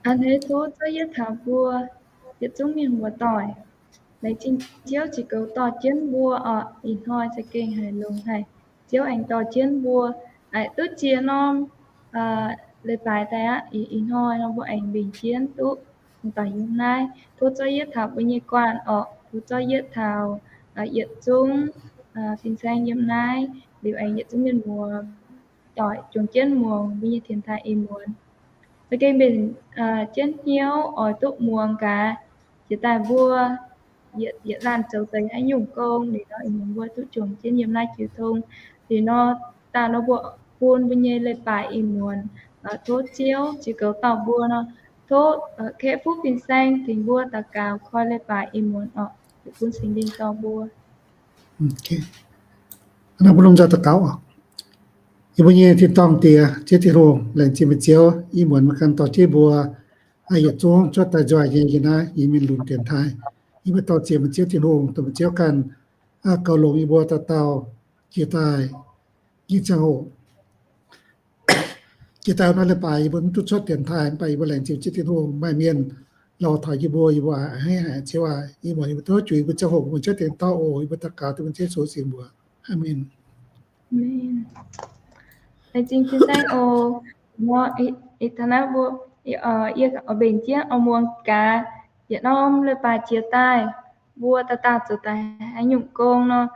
A'hneiv tov zorqv yietv taux mbuo yietc zungv mienh muoz-doic. Laengz zingh Ziouv jiex goux dorh jienv mbuo oc. Ih hnoi za'gengh haiz longx haic, Ziouv aengx dorh jienv mbuo aqc duqv ziex norm leiz-baaix daaih aqv. Ih hnoi nor mbuo aengx mbenc jienv duqv daaih yiem naaiv. Tov zorqv yietv taux mbuo nyei guanh oc. Tov zorqv yietv taux yietc zungv fin-saeng yiem naaiv, liuz aengx yietc zungv mienh muoz-doic juangc jienv muangx mbuo nyei dienx taaih ih muonz. Za'gengh mbenc jienv hnyouv oix duqv muangx gaax jiex daaih mbuo yietc laanh zoux deix haaix nyungc gong liuz nor, ih muonz mbuo duqv juangc jienv yiem naaiv jiu tong. Liuz nor, daaih nor mbuo bun mbuo nyei leiz-baaix ih muonz, tov Ziouv jiex goux dorh mbuo nor, tov kaeqv fuqv fin-saeng tengx mbuo daux gaux koi leiz-baaix ih muonz oc. Bun Singx Lingh dorh mbuo. Mbuo lomh nzoih daux gaux oc. Yie mbuo nyei tin-dorngh Diex, Ziouv Tin-Hungh, laengz zingh meih Ziouv, ih muonz meih ganh dorh jienv mbuo yietc zungv cuotv daaih nzoih nyei yiem naaiv nyei mienh lunx dienx taaih. Yie mbuo dorh ziex meih Ziouv Tin-Hungh, dongh meih Ziouv ganh goux longx yie mbuo dauh dauh jiex daaih nyei ziangh hoc. Jiex daaih nor leiz-baaix yie mbuo mv duqv cuotv dienx taaih, mv baac yie mbuo laengz zingh Ziouv Tin-Hungh maaih mienh lorz taux yie mbuo, yie mbuo a'hneiv haic Ziouv aac. Ih muonz yie mbuo duqv juix yie mbuo ziangh hoc bun meih Ziouv dienx dorh oc. Yie mbuo daux gaux dengv bun Yesu Singx Mbuox. Aamen. Laengz zingh fin-saeng oc. Ih taux naaiv mbuo, yie oix mbenc jienv oix muangx gaax yietc norm leiz-baaix jiex daaih mbuo dauh dauh zoux daaih haaix nyungc gong nor.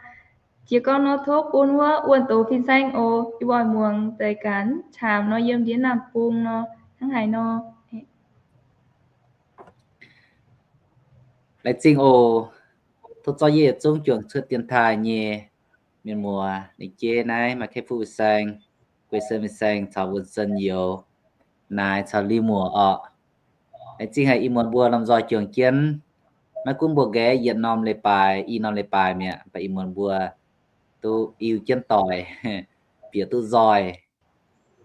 Jiez gorn nor tov bun wuov wuonh doz fin-saeng oc. Yie mbuo oix muangx deix gaax caamx nor yiem ndiev naamh bung nor hnangv haaix nor. Laengz zingh oc. Tov zorqv yie yietc zungv juangc cuotv dienx taaih nyei mienh muoz, ninh jeiv naaiv maaih kaeqv fuqv fin-saeng, guei sen fin-saeng caux wuonh sen youz, naaic caux liuz muoc orqc. Laengz zingh haic ih muonz mbuo lomh nzoih juangc jienv. Maiv gunv mbuo nqaeqv yietc norm leiz-baaix, i norm leiz-baaix mi'aqv, mv baac ih muonz mbuo duqv iu jienv doic, bieqc duqv nzoih.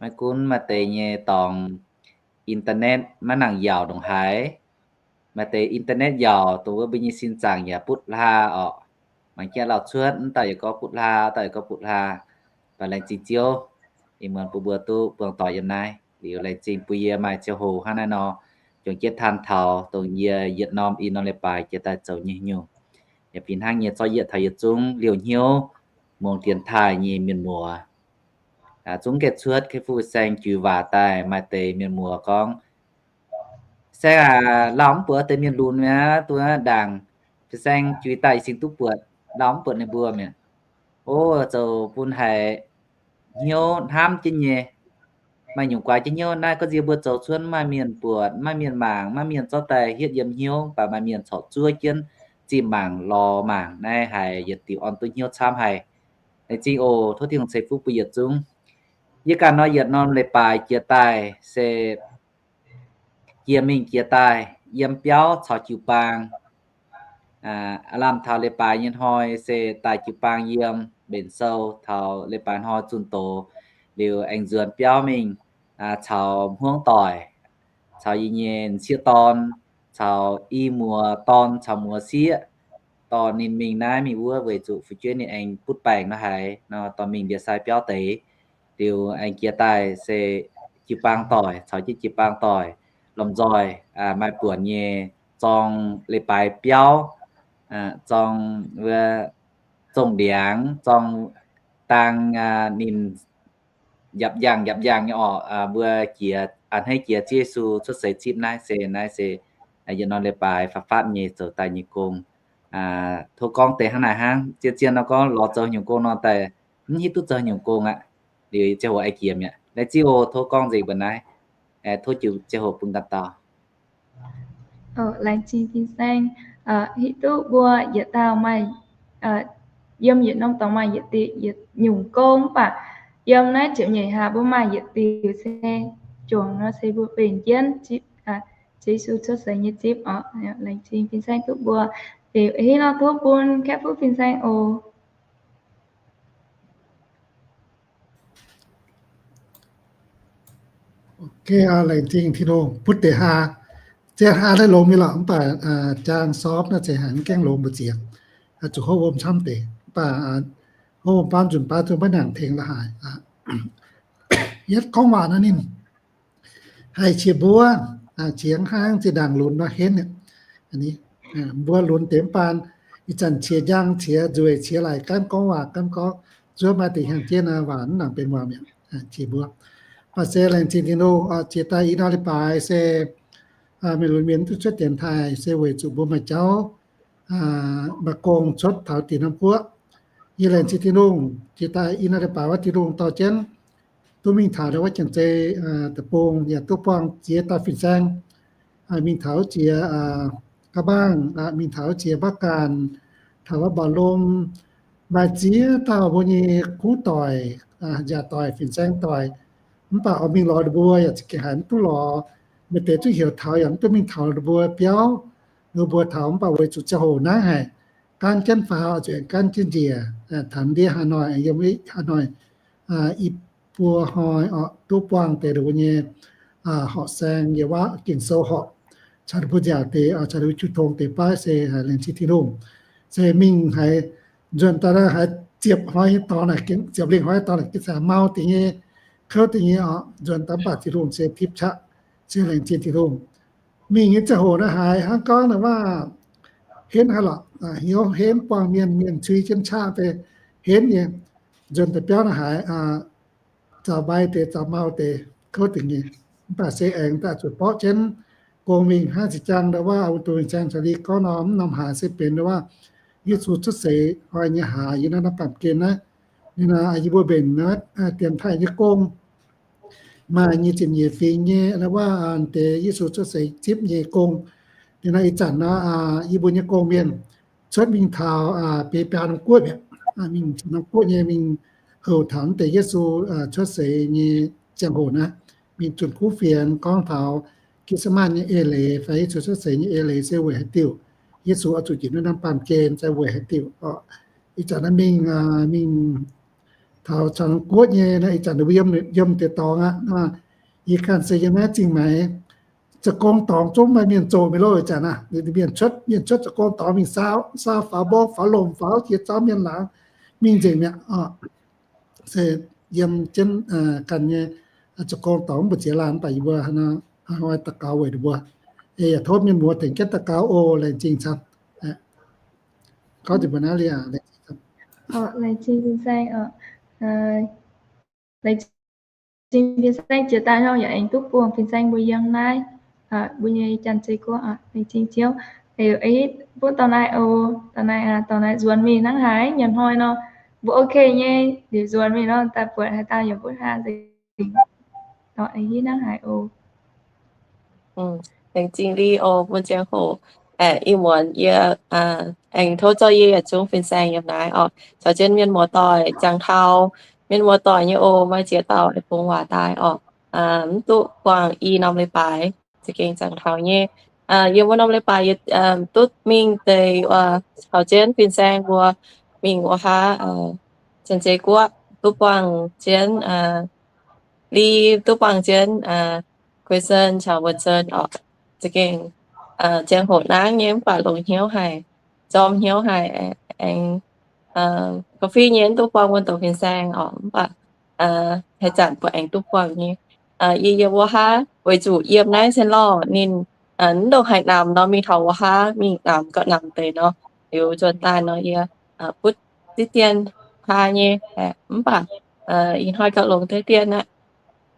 Maiv gunv maaih deix nyei dorngx internet maiv nangc yaauc ndongc haaix, maaih deix internet yaauc dongh wuov mbuo nyei sin zaangc yaac butv hlaa orqc. Mangc jienv lauh cuotv, mv dauh yaac gorngv butv hlaa, dauh yaac gorngv butv hlaa. Mv baac laengz zingh Ziouv, ih muonz bun mbuo duqv buangh doic yiem naaiv. Liuz laengz zingh bun yie maaih ziangh hoc hnangv naaiv nor, juangc jienv taan taux dongh yie yietc norm i norm leiz-baaix jiex daaih zoux nyei nyungc. Yaac fih hnangv nyei zorqv yietv taux yietc zungv liouh hnyouv muangx dienx taaih nyei mienh muoz. Zungv gaengh cuotv kaeqv fuqv fin-saeng juix waac daaih, maaih deix mienh muoz gorngv, Fin-saeng aac, lauh mv buatc deix mienh lunx mi'aqv, duqv ndaangc fin-saeng juix daaih yie cingx duqv buatc, lauh mv buatc ninh mbuo mi'aqv. O, zoux bun haiz hnyouv hnamv jienv nyei. Maaih nyungc guaax jienv hnyouv naaiv, gorngv nziex mbuo zoux cuotv mv maaih mienh buatc, mv maaih mienh mangc, mv maaih mienh zorqv daaih hietv yiem hnyouv, mv baac maaih mienh corc zuov jienv zinh mangc lorz mangc naaiv haiz yietc diuc orn duqv hnyouv camv haic. Laengz zingh oc. Tov Tin-Hungh ceix fuqv bun yietc zungv. Yie ganh nor yietc norm leiz-baaix jiex daaih se jiex mingh jiex daaih yiem biauv caux jiu-baang. Aav lamh taux leiz-baaix nyei hnoi se daaih jiu-baang yiem mbenc sou, taux leiz-baaix hnoi zunh doz liuz aengx nzuonx biauv mingh caux hmuangv doic, caux yie nyei m'sieqv dorn, caux i muoz dorn caux muoz sieqv, dorh ninh mingh naaiv mingh wuov weic zuqc fu'jueiv ninh aengx butv baengc nor haiz nor dorh mingh ndie-sai biauv deix. Liuz aengx jiex daaih se jiu-baang doic caux jienv jiu-baang doic lomh nzoih maaih buonc nyei zorng leiz-baaix biauv, zorng wuov zongh ndiangx, zorng dang ninh njapc njang njapc njang nyei orqc. Mbuo jiex a'hneiv jiex Ziouv Yesu cuotv seix zipv naaiv se, naaiv se yietc norm leiz-baaix faatv faatv nyei zoux daaih nyei gong. Tov gorngv deix hnangv naaic hnangv. Zien-zien nor gorngv lorz zoux nyungc gong nor daaih mv hiuv duqv zoux nyungc gong aqv. Liuz ziangh hoc aengx jiex mi'aqv. Laengz zingh oc. Tov gorngv nzengc mbuo naaiv. Tov jiu ziangh hoc bun ganh dauh. Laengz zingh fin-saeng. Hiuv duqv mbuo yietc dauh maaih, yiem yietc norm dorngx maaih yietc diuh yietc nyungc gong, mv baac yiem naaiv ziepc nyeic hlaax mbuo maaih yietc diuc se juangc nor se mbuo mbenc jienv zipv, Ziouv Yesu cuotv seix nyei zipv oc. Laengz zingh fin-saeng duqv mbuo. Liuz hnangv nor tov bun kaeqv fuqv fin-saeng oc. Laengz zingh Tin-Hungh butv deix haa. Zien haa naaiv longx nyei lorqc, mv baac jaang sopv naaiv zeiz haiz mv gaengh longx mbu'ziex. Zuqc hopv wuom camv deix, mv baac hopv wuom baamv nzunc baav duqv maiv nangc tengx la'haaix. Yietv gorngv waac nor ninh haih qiex mbuov, qiex hnangv zinh ndaangc lunx nor henv. Mbuo lunx deix mv baan, ih zanc qiex njang, qiex nzueic, qiex laic, gaanv gorngv waac, gaanv gorngv, zuov maaih deix hnyangx-jeiv nor, waac mv nangc benx waac mi'aqv, qiex mbuov. Mv baac se laengz zingh Tin-Hungh, jiex daaih i norm leiz-baaix se meih lunx mienh mv duqv cuotv dienx taaih se weic zuqc mbuo maaih jauv, maaih gong cuotv taux dinh norm guoqv. Yie laengz zingh Tin-Hungh, jiex daaih i norm leiz-baaix wuov Tin-Hungh dorh jienv duqv mingh taux ndau wuov Janx-Zei deic-bung, yaac duqv buangh jiex daaih fin-saeng mingh taux jiex Ga'mbangv, mingh taux jiex Mbaanv Gaanh, taux wuov Mbaauh Lom, maaih ziex dauh mbuo nyei kuv doic, nziaauc doic, fin-saeng doic. Mv baac oix mingh lorz ninh mbuo yaac za'gengh haiz mv duqv lorz. Maaih deix zuqc heuc taux yaac mv duqv mingh taux ninh mbuo biauv, ninh mbuo taux. Mv baac weic zuqc ziangh hoc naaiv haic, gaanv jienv faaux zuqc aengx gaanv jienv njiec, taux ndiev Hà Nội, yiem Hà Nội i buo hnoi oc, duqv buangh deix ninh mbuo nyei horqc saeng yiem wuov Ging-Sou horqc, caux ninh mbuo nziaauc deix, caux ninh mbuo jiu tong deix baav se haiz laengz zingh Tin-Hungh. Se mingh haiz nzuonx daaih haiz ziepc hnoi nyei dorngx naaic, ziepc lingh hnoi nyei dorngx naaic gengh cingx mau deix nyei, kouv deix nyei oc. Nzuonx daaih mv baac Tin-Hungh se tipv qaqv, se laengz zingh Tin-Hungh. Mingh nyei ziangh hoc naaiv haiz hnangv gorngv naaic waac henv haic lorqc, hnyouv henv, buangh mienh, mienh cui jienv qaqv deix henv nyei. Nzuonx daaih biauv naaiv haiz zaux mbai deix, zaux mau deix, kouv deix nyei. Mv baac se aengx daaih zuqc borqv jienv gong mingh hnangv zinh ziangx ndau wuov ong-tungx fin-saeng caux li gorngv nor, mv norm hlaax se benx ndau wuov Yesu cuotv seix hnoi nyei hlaax yiem naaiv norm baamh gen naaiv. Ninh, yie mbuo mbenc dienx taaih nyei gong maaih nyic ziepc nyeic fingx nyei ndau wuov deix Yesu cuotv seix zipv nyei gong. Ninh nor ih zanc nor yie mbuo nyei gong mienh cuotv mingh taux biaa norm guoqv mi'aqv. Mingh norm guoqv nyei mingh houc taux naaiv deix Yesu cuotv seix nyei ziangh hoc naaiv, mingh zunh kuv fienx gorngv taux Christmas nyei eix leiz fai Yesu cuotv seix nyei eix leiz se weic haaix diuc, Yesu oix zuqc njiec naaiv norm baamh gen se weic haaix diuc oc. Ih zanc naaiv mingh, mingh taux caux norm guoqv nyei naaiv, ih zanc ninh mbuo yiem, yiem deix dorngx aqv. Yie ganh se yiem naaiv Zingh Maix, za'gong dorngx zungv maaih mienh zoqc mingh loh. Ih zanc naaiv mienh cuotv, mienh cuotv za'gong dorngx mingh saau, saau faaux mbong, faaux lomc, faaux jiex zaux mienh laangz mingh nzengc mi'aqv oc. Se yiem jienv ganh nyei za'gong dorngx mbu'ziex laanh, mv baac yie mbuo hnoi daux gaux weic ninh mbuo. Yaac tov mienh muoz tengx jienv daux gaux oc. Laengz zingh camv. Gorngv nzengc mbuo naaiv liuz, laengz zingh camv. Laengz zingh fin-saeng oc. Laengz zingh fin-saeng jiex daaih hnangv yaac aengx duqv buangh fin-saeng mbuo yiem naaiv mbuo nyei Janx-Zei Guoqv oc. Laengz zingh Ziouv. Liuz ih butv dorh naaiv oc, dorh naaiv, dorh naaiv nzuonx mingh hnangv haaix nyanc hnoi nor, mbuo ok nyei. Liuz nzuonx mingh nor daaih buatc haaix dauh yaac butv hnangv nzengc. Dorh ih hnangv haaix oc. Laengz zingh Li oc, bun ziangh hoc aengx ih muonz yie aengx tov zorqv yie yietc zungv fin-saeng yiem naaiv oc, caux jienv mienh muoz-doic ziangh taux. Mienh muoz-doic nyei oc, maaih ziex dauh aengx bungx waac daaih oc. Mv duqv buangh i norm leiz-baaix, za'gengh ziangh taux nyei. Yiem wuov norm leiz-baaix yie duqv mingh deix caux jienv fin-saeng mbuo mingh wuov haav Janx-Zei Guoqv, duqv buangh jienv Li, duqv buangh jienv Question caux Vincent oc. Za'gengh ziangh hoc nangv nyei mv baac longx hnyouv haic, jorm hnyouv haic, aengx ga'fin nyei mv duqv buangh wuov douc fin-saeng oc, mv baac haaix zanc buatc aengx duqv buangh nyei. Yie yiem wuov haav weic zuqc yiem naaiv Saint-Lô ninh mv ndongc haaix namx nor, mingh taux wuov haav mingh namx gauh namx deix nor, liuz nzuonx daaih nor yie butv diqv dien haa nyei, mv baac ih hnoi gauh longx diqv dien aqv.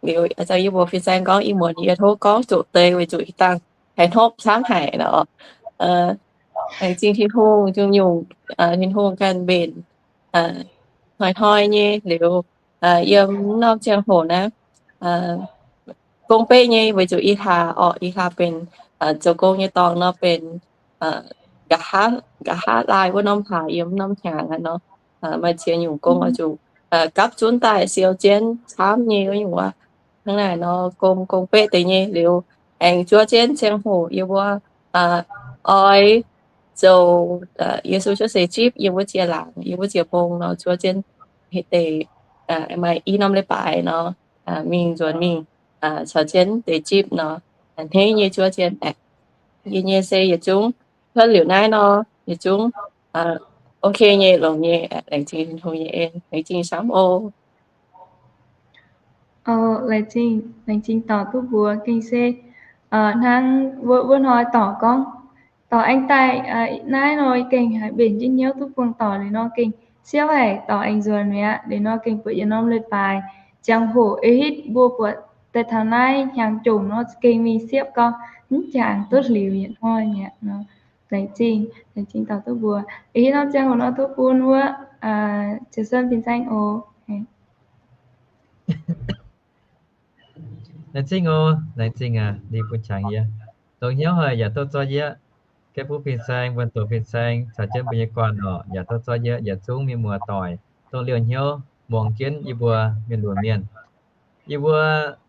Liuz yie mbuox fin-saeng gorngv ih muonz yie tov gorngv zoqc deix weic zuqc ih dangh haiz hnopv camv haic nor. Laengz zingh Tin-Hungh, nyungc-nyungc Tin-Hungh ganh mbenc hnoi-hnoi nyei. Liuz yiem norm ziangh hoc naaiv gong beqv nyei weic zuqc ih hlaax orqc, ih hlaax benx zoux gong nyei dorngx nor benx nqa'haav, nqa'haav laai wuov norm hlaax yiem norm hnyangx aqv nor. Maaih ziex nyungc gong oix zuqc gapv zunv daaih siou jienv camv nyei wuov nyungc wuov. Hnangv naaic nor gong, gong beqv deix nyei. Liuz aengx zuov jienv ziangh hoc yie mbuo oix zoux Yesu cuotv seix zipv yiem wuov ziex laangz, yiem wuov ziex mbong nor zuov jienv deix, maaih i norm leiz-baaix nor mingh nzuonx mingh caux jienv deix zipv nor, hneiv nyei zuov jienv aeqv. Yie nyei se yietc zungv cuotv liuz naaiv nor, yietc zungv ok nyei, longx nyei. Laengz zingh Tin-Hungh nyei en, laengz zingh camv oc. Laengz zingh, laengz zingh dorc duqv mbuox gengh se hnangv wuov hnoi dorc gorngv, dorc aengx daaih naaiv nor gengh haiz mbenc jienv hnyouv duqv buangh doic liuz nor gengh siepv haic, dorc aengx nzuonx mi'aqv. Liuz nor gengh buatc yietc norm leiz-baaix ziangh hoc eix hitv mbuo buatc daaih taux naaiv hnyangx jomc nor gengh mingh siepv gau, mv jangx duqv liuz yietc hnoi mi'aqv nor. Laengz zingh, laengz zingh dorc duqv mbuox. Eix hitv norm ziangh hoc nor duqv bun wuov Ziouc Sen fin-saeng oc. Laengz zingh oc, laengz zingh aqv, liuz bun qangx yie. Longx hnyouv haic yaac duqv zorqv yie, gaeqv fuqv fin-saeng, wuonh doqc fin-saeng caux jienv mbuo nyei guanh oc, yaac duqv zorqv yie yietc zungv mienh muoz-doic dongh liouh hnyouv muangx jienv yie mbuo mienh lunx mienh. Yie mbuo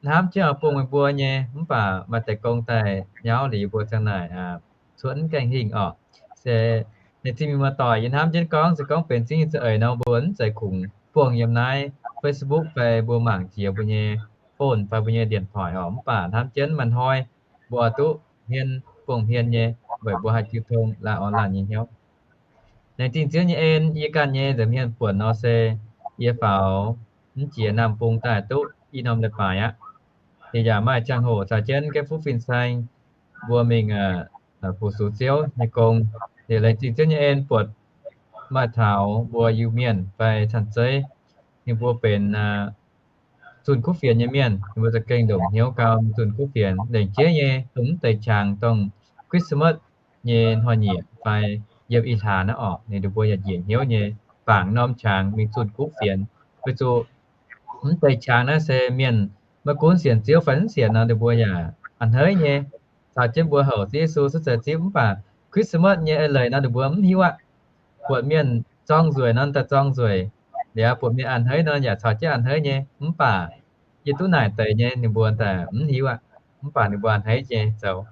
hnamv jienv oix bungx meih mbuo nyei, mv baac maaih deix gong daaih nyauv liuz yie mbuo ziang naaic cuotv mv gaengh hingh oc. Se laengz zingh mienh muoz-doic, yie hnamv jienv gorngv se gorngv benx zingv nyei za'eix nor mbuo mv zeiz kungx buangh yiem naaiv Facebook fai mbuo mangc jiex mbuo nyei phone fai mbuo nyei điện thoại oc. Mv baac hnamv jienv maaih hnoi mbuo oix duqv hmien buangh hmien nyei, weic mbuo haih jiu tong laanh orn laanh nyei hnyouv. Laengz zingh Ziouv nyei en, yie ganh nyei nza'hmien buonc nor se yie faaux mv jiex Naamh Bung daaih duqv i norm leiz-baaix aqv. Yie yaac maaih ziangh hoc caux jienv gaeqv fuqv fin-saeng mbuo mingh fu-sux Ziouv nyei gong. Liuz laengz zingh Ziouv nyei en buatc maaih taux mbuo Iu-Mienh fai Caan-Zeiv, ninh mbuo benx zunh kuv fienx nyei mienh, ninh mbuo za'gengh ndongc hnyouv gau zunh kuv fienx, lengc jeiv nyei dongh mv deix qangx dongh Christmas nyei hnoi-nyieqc fai yiem ih hlaax naaiv orqc, ninh mbuo yaac njiec hnyouv nyei bangc norm qangx mingh zunh kuv fienx. Weic zuqc mv deix qangx naaiv se mienh maiv gunv sienx Ziouv fai mv sienx nor, ninh mbuo yaac a'hneiv nyei caux jienv mbuo houc Ziouv Yesu cuotv seix zipv. Mv baac Christmas nyei eix leiz nor ninh mbuo mv hiuv aqv. Buatc mienh zorng nzueic nor daaih zorng nzueic, liuz buatc mienh a'hneiv nor yaac caux jienv a'hneiv nyei. Mv baac yie duqv naaic deix nyei ninh mbuo daaih mv hiuv aqv. Mv baac ninh mbuo a'hneiv nyei zoux.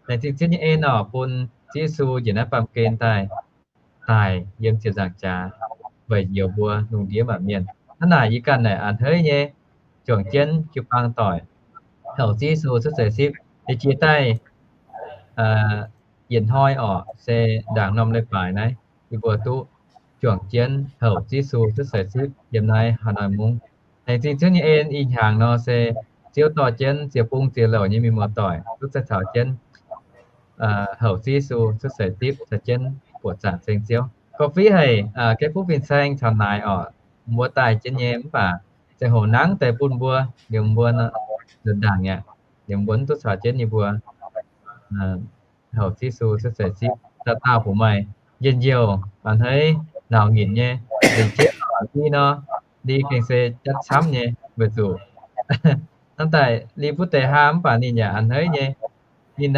Laengz zingh Ziouv nyei en oc, bun Ziouv Yesu njiec naaiv baamh gen daaih, daaih yiem ziepc nzaangc jaax weic njoux mbuo lungh ndiev maanc mienh. Hnangv naaic yie ganh naaic a'hneiv nyei, juangc jienv jiu-baang doic houc Ziouv Yesu cuotv seix zipv. Yie jiex daaih yietc hnoi orqc, se ndaangc norm leiz-baaix naaiv, yie mbuo duqv juangc jienv houc Ziouv Yesu cuotv seix zipv yiem naaiv Hà Nội mungv. Laengz zingh Ziouv nyei en, ih hnyangx nor se Ziouv dorh jienv ziex bung ziex louc nyei mienh muoz-doic duqv caux jienv houc Ziouv Yesu cuotv seix zipv, caux jienv buoqc zaangc ceng Ziouv. Gorngv-fiqv haic, gaeqv fuqv fin-saeng caux naaic orqc, mbuo daaih jienv nyei, mv baac ziangh hoc nangv deix bun mbuo, liemh mbuo nzuonx ndaangc aqv, liemh mbuo mv duqv caux jienv yie mbuo houc Ziouv Yesu cuotv seix zipv. Dauh dauh bun meih njien-youh, a'hneiv, nauc nyitc nyei. Lengc jeiv i nor, li gengh se jatv camv nyei, weic zuqc hnangv daaih li butv deix haa mv baac ninh yaac a'hneiv nyei. Ninh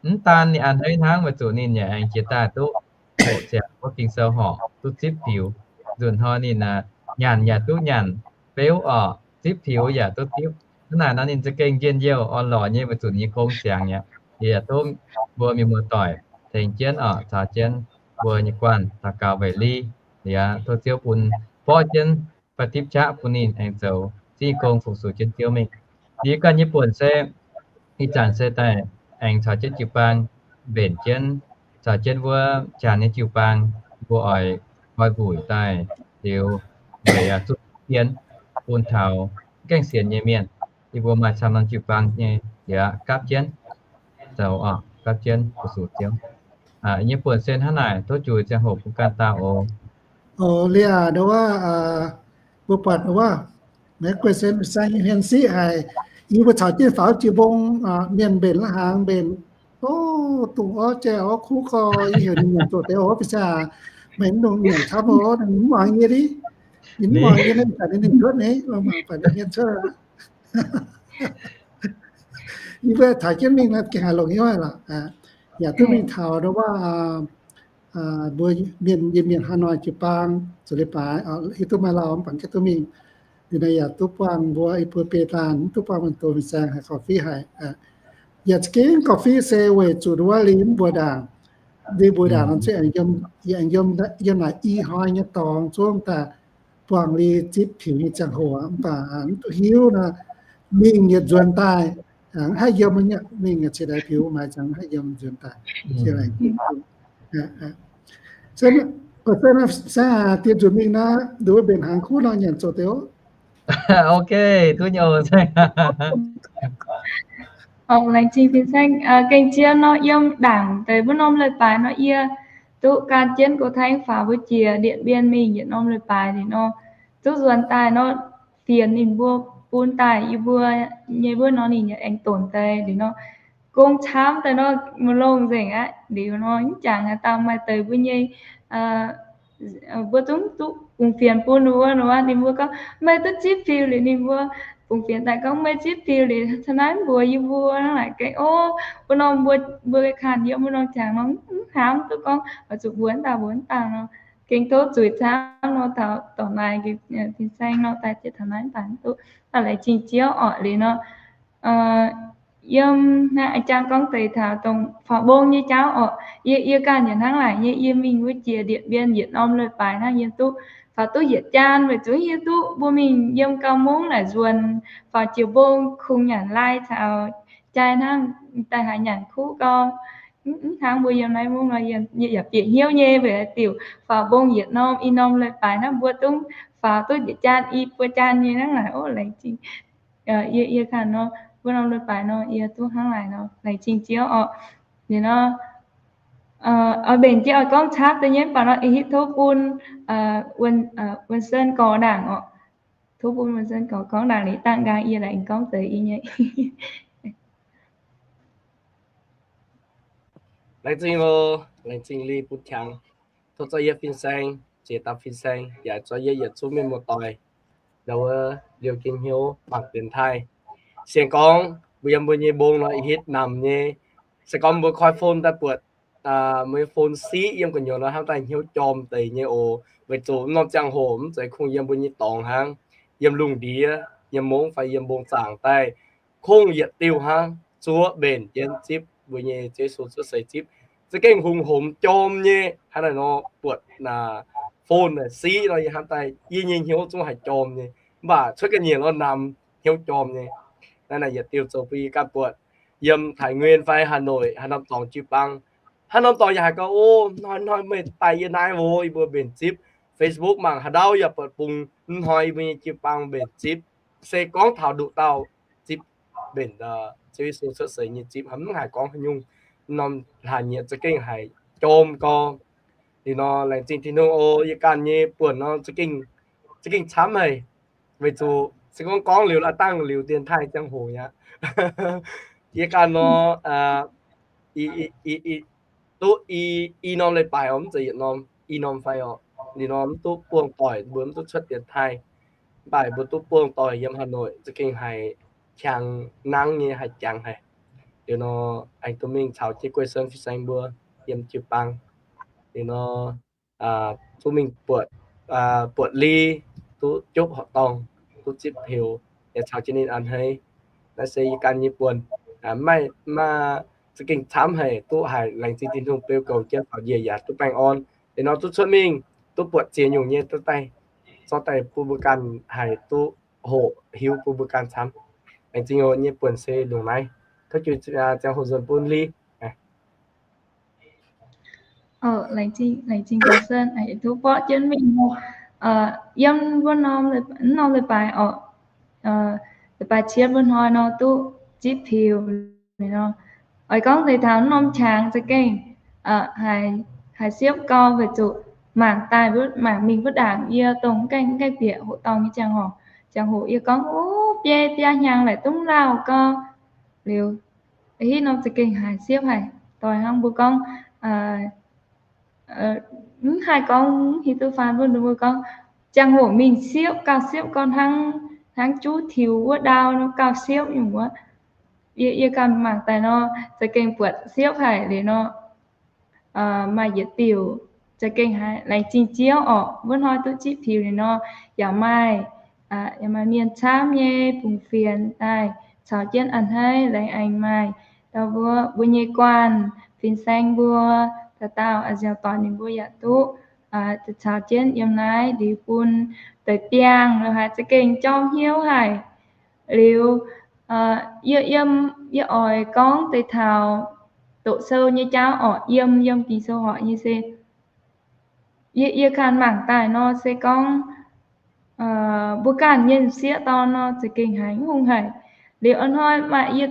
mv daan ninh a'hneiv hnangv, weic zuqc ninh yaac aengx jiex daaih duqv hoqc ziangx wuov Ging-Sou horc, duqv zipv piux. Nzunc hnoi ninh nyanc yaac duqv nyanc, beuv orqc, zipv piux yaac duqv zipv. Hnangv naaic nor ninh za'gengh njien-youh orn-lorqc nyei, weic zuqc ninh nyei gong ziangx aqv. Yie yaac tov mbuo mienh muoz-doic tengx jienv orqc, caux jienv mbuo nyei guanh daux gaux weic li. Yaac tov Ziouv bun borqv jienv fai dipv qaqv bun ninh aengx zoux zingh gong fu-sux jienv Ziouv mingh. Yie ganh nyei buonc se ih zanc se daaih aengx caux jienv jiu-baang mbenc jienv, caux jienv wuov janx nyei jiu-baang, mbuo oix koi mbuox daaih liuz, weic zuqc sienx bun taux gaengh sienx nyei mienh. Yie mbuo maaih camv norm jiu-baang nyei, yaac gapv jienv zoux, gapv jienv fu-sux Ziouv. Yie nyei buonc se hnangv naaic, tov juix ziangh hoc bun ganh dauh oc. Oc, liuz ndo wuov, mbuo buatc wuov, naaiv guei sen saeng nyei hmien siqv haic. Yie mbuo caux jienv faaux jiex mbong, mienh mbenc la'hnaangx mbenc, o, dongh orv jai orv kuv gorx, yie heuc ninh nyanc zoux deix oc, ba'zanh meih mv dungx nyanc camv oc, ninh mv muangx yie ni. Ninh mv muangx yie, ninh baac ninh cuotv ni, mangc baac ninh hmien cuotv. Yie mbuo taux jienv mingh naaiv gengh haaix longc hnyouv haic lorqc. Yaac duqv mingh taux ndo wuov, mbuo mienh, yie mienh Hà Nội jiu-baang zuqc leiz-baaix, hiuv duqv maaih lauh mv baac gengh duqv mingh. Liuz naaiv yaac duqv buangh mbuo i buo biei laanh, mv duqv buangh mienh doz mienh saeng haic, gorngv-fiqv haic. Yaac za'gengh gorngv-fiqv se weic zuqc ndo wuov li mv mbuox ndaangc, li mbuox ndaangc nor se yie aengx yiem naaic i hnoi nyei dorngx zungv daaih buangh li zipv piux nyei ziangh hoc, mv baac mv duqv hiuv nor, mingh yietc nzuonx daaih, mv haih yiem, mingh yietc ceix daix piux maaiz ziangx mv haih yiem nzuonx daaih. Se, se diex nzunc mingh naaiv, nduov mbenc hnaangx kuv nor nyanc zoux deix oc. Ok, duqv nyei oc. Laengz zingh fin-saeng. Gengh jien nor yiem ndaangc deix mbuo norm leiz-baaix nor yie duqv gan jienv go taeng faaux mbuo jiex Điện Biên mingh yietc norm leiz-baaix liuz nor, duqv nzuonx daaih nor, fienx ninh mbuo bun daaih yie mbuo nyei wuov nor ninh yaac aengx donx deix liuz nor, gong camv daaih nor, mv longx nzengc aqv. Liuz nor mv jangx haaix dauh maaih deix mbuo nyei, mbuo zungv duqv bungx fienx bun ninh mbuo nor, ninh mbuo gorngv, meih duqv zipv piu liuz ninh mbuo bungx fienx daaih gorngv, meih zipv piu liuz taux naaiv mbuox yie mbuo hnangv naaic gengh, o, mbuo norm mbuo, mbuo ganh yiem mbuo norm jangx nor mv hnamv duqv gorngv oix zuqc mbuox dauh mbuox dauh nor, gengh tov zuiz camv nor, taux dorngx naaic fin-saeng nor daaih jiex taux naaiv mv baac mv duqv, laengz zingh Ziouv orqc liuz nor. Yiem naaiv jangx gorngv deix taux dongh faaux mbong nyei jauv orqc, yie, yie ganh yaac hnangv naaic nyei, yie mingh wuov jiex Điện Biên yietc norm leiz-baaix hnangv, yie duqv faaux duqv yietc jaan weic zuqc yie duqv mbuo mingh yiem gau mungv naaic nzuonx faaux jiex mbong kungx nyanc lai caux jai hnangv, daaih haaix nyanc kuv gau. Mv hnangv mbuo yiem naaiv mungv nor, yie yaac bieqc hnyouv nyei weic haaix diuc faaux mbong yietc norm i norm leiz-baaix hnangv, mbuo dungv faaux duqv yietc jaan i buo jaan nyei hnangv naaic. O, laengz zingh. Yie, yie ganh nor, mbuo norm leiz-baaix nor yie duqv hnangv naaic nor, laengz zingh Ziouv orqc. Liuz nor, oix mbenc jienv oix gorngv camv deix nyei mv baac nor, ih hitv tov bun Wuonh Sen gorx ndaangc orqc. Tov bun Wuonh Sen gorx gorngv ndaangc liuz dangh nqaang yie laengz gorngv deix i nyei. Laengz zingh oc, laengz zingh Li bun qangx. Tov zorqv yie fin-saeng, ziex dauh fin-saeng, yaac zorqv yie yietc zungv mienh muoz-doic, ndau wuov liouh jienv hnyouv mangc dienx taaih. Sienx gorngv mbuo yiem mbuo nyei mbong nor ih hitv namx nyei. Se gorngv mbuo koi phone daaih buatc mbuo nyei phone siqv yiem gu'nyuoz nor hnamv daaih hnyouv jorm deix nyei oc. Weic zuqc norm ziangh hoc mv zeiz kungx yiem mbuo nyei dorngx hnangv, yiem lungh ndiev, yiem mungv fai yiem mbong zaangc daaih, kungx yietc diuh hnangv zuov mbenc jienv zipv mbuo nyei Yesu cuotv seix zipv. Za'gengh hungh homx jorm nyei hnangv naaic nor, buatc phone naaic siqv nor yie hnamv daaih yie nyei hnyouv zungv haih jorm nyei. Mv baac cuotv ga'nyiec nor namx hnyouv jorm nyei. Naaiv naaic yietc diuh zoux bun yie ganh buatc yiem Thái Nguyên fai Hà Nội haaix norm dorngx jiu-baang, haaix norm dorngx yaac haiz gorngv, o, hnoi hnoi meih daaih yie naaiv oc, yie mbuo mbenc zipv. Facebook mangc haaix ndau yaac buatc bung hnoi yie mbuo nyei jiu-baang mbenc zipv. Se gorngv taux nduqc dauh zipv mbenc Ziouv Yesu cuotv seix nyei zipv, mv haiz gorngv haaix nyungc. Norm hlaax nyieqc za'gengh haiz jorm gorngv. Liuz nor laengz zingh Tin-Hungh oc, yie ganh nyei buonc nor za'gengh camv haic. Weic zuqc se gorngv gorngv liuz la'dangh liuz dienx taaih ziangh hoc aqv. Yie ganh nor, duqv i norm leiz-baaix oc, mv zeiz yietc norm, i norm fai oc. Liuz nor mv duqv buangh doic, mbuo mv duqv cuotv dienx taaih. Mv baac mbuo duqv buangh doic yiem Hà Nội za'gengh haiz qangx nangv nyei, haih jangx haic. Liuz nor aengx duqv mingh caux jienv Guei Sen fin-saeng mbuo yiem jiu-baang. Liuz nor duqv mingh buatc, buatc Li, duqv jopv horqc dorngh, duqv zipv peux, yaac caux jienv ninh a'hneiv. Naaiv se yie ganh nyei buonc. Maaih, maaih za'gengh camv haic, duqv haiz laengz zingh Tin-Hungh beu goux jienv taux njiec yaac duqv baengh orn. Liuz nor duqv cuotv mingh, duqv buatc ziex nyungc nyei duqv daaih, zorqv daaih bun mbuo ganh haiz duqv hoqc hiuv bun mbuo ganh camv. Laengz zingh oc, nyei buonc se ndongc naaiv. Tov jiu ziangh hoc nzuonx bun Li. Laengz zingh Guei Sen, duqv borqv jienv mingh nor, yiem mbuo norm, norm leiz-baaix orqc, leiz-baaix cietv mbuo hnoi nor duqv zipv peux nor. Oix gorngv deix taux norm qangx za'gengh haiz siepv gau weic zuqc mangc daaih, mangc mingh wuov ndaangc yie dongh gaengh, gaengh bieqc hoqc dorngh nyei ziangh hoc, ziangh hoc yie gorngv, o, biei biaa hnyangx laaic dungv lauh gau. Liuz hitv norm za'gengh haiz siepv haic. Doix hnangv mbuo gorngv, mv haih gorngv, mv hiuv duqv faan mbuo, mbuo gorngv, ziangh hoc mingh siepv, gauh siepv gau hnangv, hnangv juv tiux wuov ndau nor gauh siepv nyungc wuov. Yie, yie ganh mangc daaih nor, za'gengh buatc siepv haic liuz nor, maaih yietc diuc za'gengh haiz laengz zingh Ziouv orqc, wuov hnoi duqv zipv peux liuz nor, yaac maaih, yaac maaih mienh camv nyei bungx fienx daaih caux jienv a'hneiv, laengz aengx maaih dauh mbuo, mbuo nyei guanh fin-saeng mbuo, dauh dauh nziaaux doic ninh mbuo yaac duqv caux jienv yiem naaiv liuz bun deix biangh lo haaix za'gengh jorm hnyouv haic. Liuz, yie, yie, yie oix gorngv deix taux doqc sou nyei jauv orqc, yiem, yiem Ging-Sou horpc nyei se, yie, yie ganh mangc daaih nor se gorngv, mbuo ganh nyei m'sieqv dorn nor za'gengh haiz mv hungh haic. Liuz a'hnoi maaih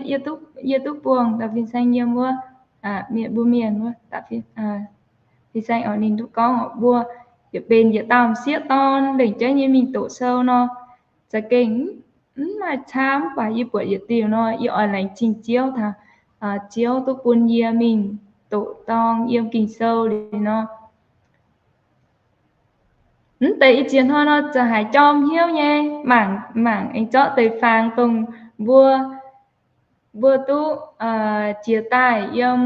yie duqv buangh da'fin saeng yiem wuov, mienh mbuo mienh wuov, fin saeng oc, ninh duqv gorngv oc, mbuo yietc benx yietc dauh m'sieqv dorn lengc jeiv nyei mingh doqc sou nor, za'gengh mv maaih camv, mv baac yie buatc yietc diuh nor, yie oix laengz zingh Ziouv taux Ziouv duqv bun yie mingh doqc dorng yiem Ging-Sou liuz nor. Mv deix ih ziex hnoi nor za'gengh haiz jorm hnyouv nyei, mangc, mangc aengx zorqv deix fangx dongh mbuo, mbuo duqv jiex daaih yiem,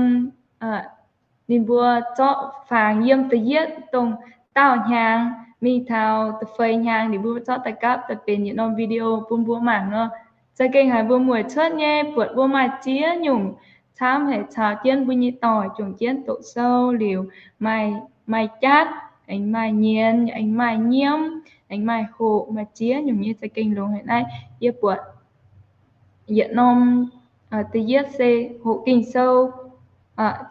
ninh mbuo zorqv fangx yiem da'yietv dongh daauh hnyangx mingh taux da'feix hnyangx, ninh mbuo zorqv daaih gapv daaih benx yietc norm video bun mbuo mangc nor, za'gengh haiz mbuo mueic cuotv nyei, buatc mbuo maaih ziex nyungc camv haic caux jienv mbuo nyei doic juangc jienv doqc sou liuz, maaih, maaih jatv, aengx maaih nyienz, aengx maaih nyiemv, aengx maaih hoqc, maaih ziex nyungc nyei za'gengh longx haic naaiv. Yie buatc yietc norm, da'yietv se hoqc Ging-Sou.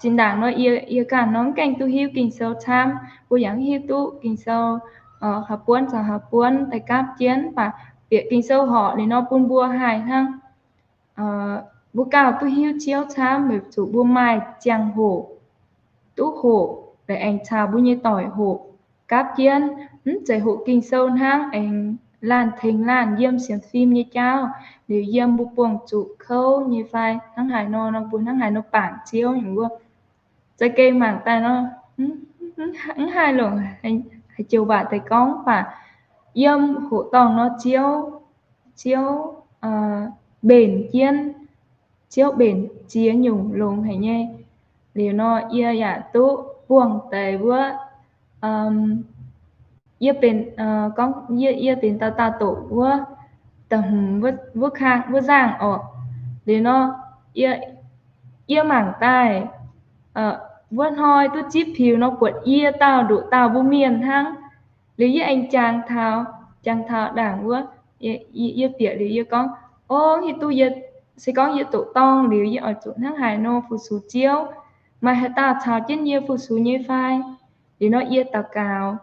Zinh ndaangc nor yie ganh nor mv gaengh duqv hiuv Ging-Sou camv, mbuo yaac mv hiuv duqv Ging-Sou haaix buonv caux haaix buonv daaih gapv jienv, mv baac bieqc Ging-Sou horqc liuz nor bun mbuo haih hnangv. Mbuo gauh duqv hiuv Ziouv camv weic zuqc mbuo maaih ziangh hoc duqv hoqc, aengx caux mbuo nyei doic hoqc gapv jienv, mv zeiz hoqc Ging-Sou hnangv, aengx laanh tengx laanh yiem sienx fim nyei jauv, liuz yiem mbuo buangh zuqc kouv nyei fai hnangv haaix nor, nor mbuo hnangv haaix nor bangc Ziouv nyungc wuov. Za'gengh mangc daaih nor, mv haih longc haaix joux waac deix gorngv, mv baac yiem hoqc dorngh nor Ziouv, Ziouv mbenc jienv, Ziouv mbenc ziex nyungc longx haic nyei. Liuz nor yie yaac duqv buangh deix wuov, yie benx, gorngv yie, yie benx dauh dauh doqc wuov, da'hmz wuov, wuov kang, wuov nzangh orqc. Liuz nor, yie, yie mangc daaih, wuov hnoi duqv zipv piux nor buatc yie dauh nduqc dauh mbuo mienh hnangv. Liuz yie aengx jangx taux, jangx taux ndaangc wuov, yie bieqc liuz yie gorngv, o, hiuv duqv yie, se gorngv yie doqc dorngh liuz yie oix zuqc hnangv haaix nor fu-sux Ziouv, maaih haaix dauh caux jienv yie fu-sux nyei fai? Liuz nor yie daux gaux,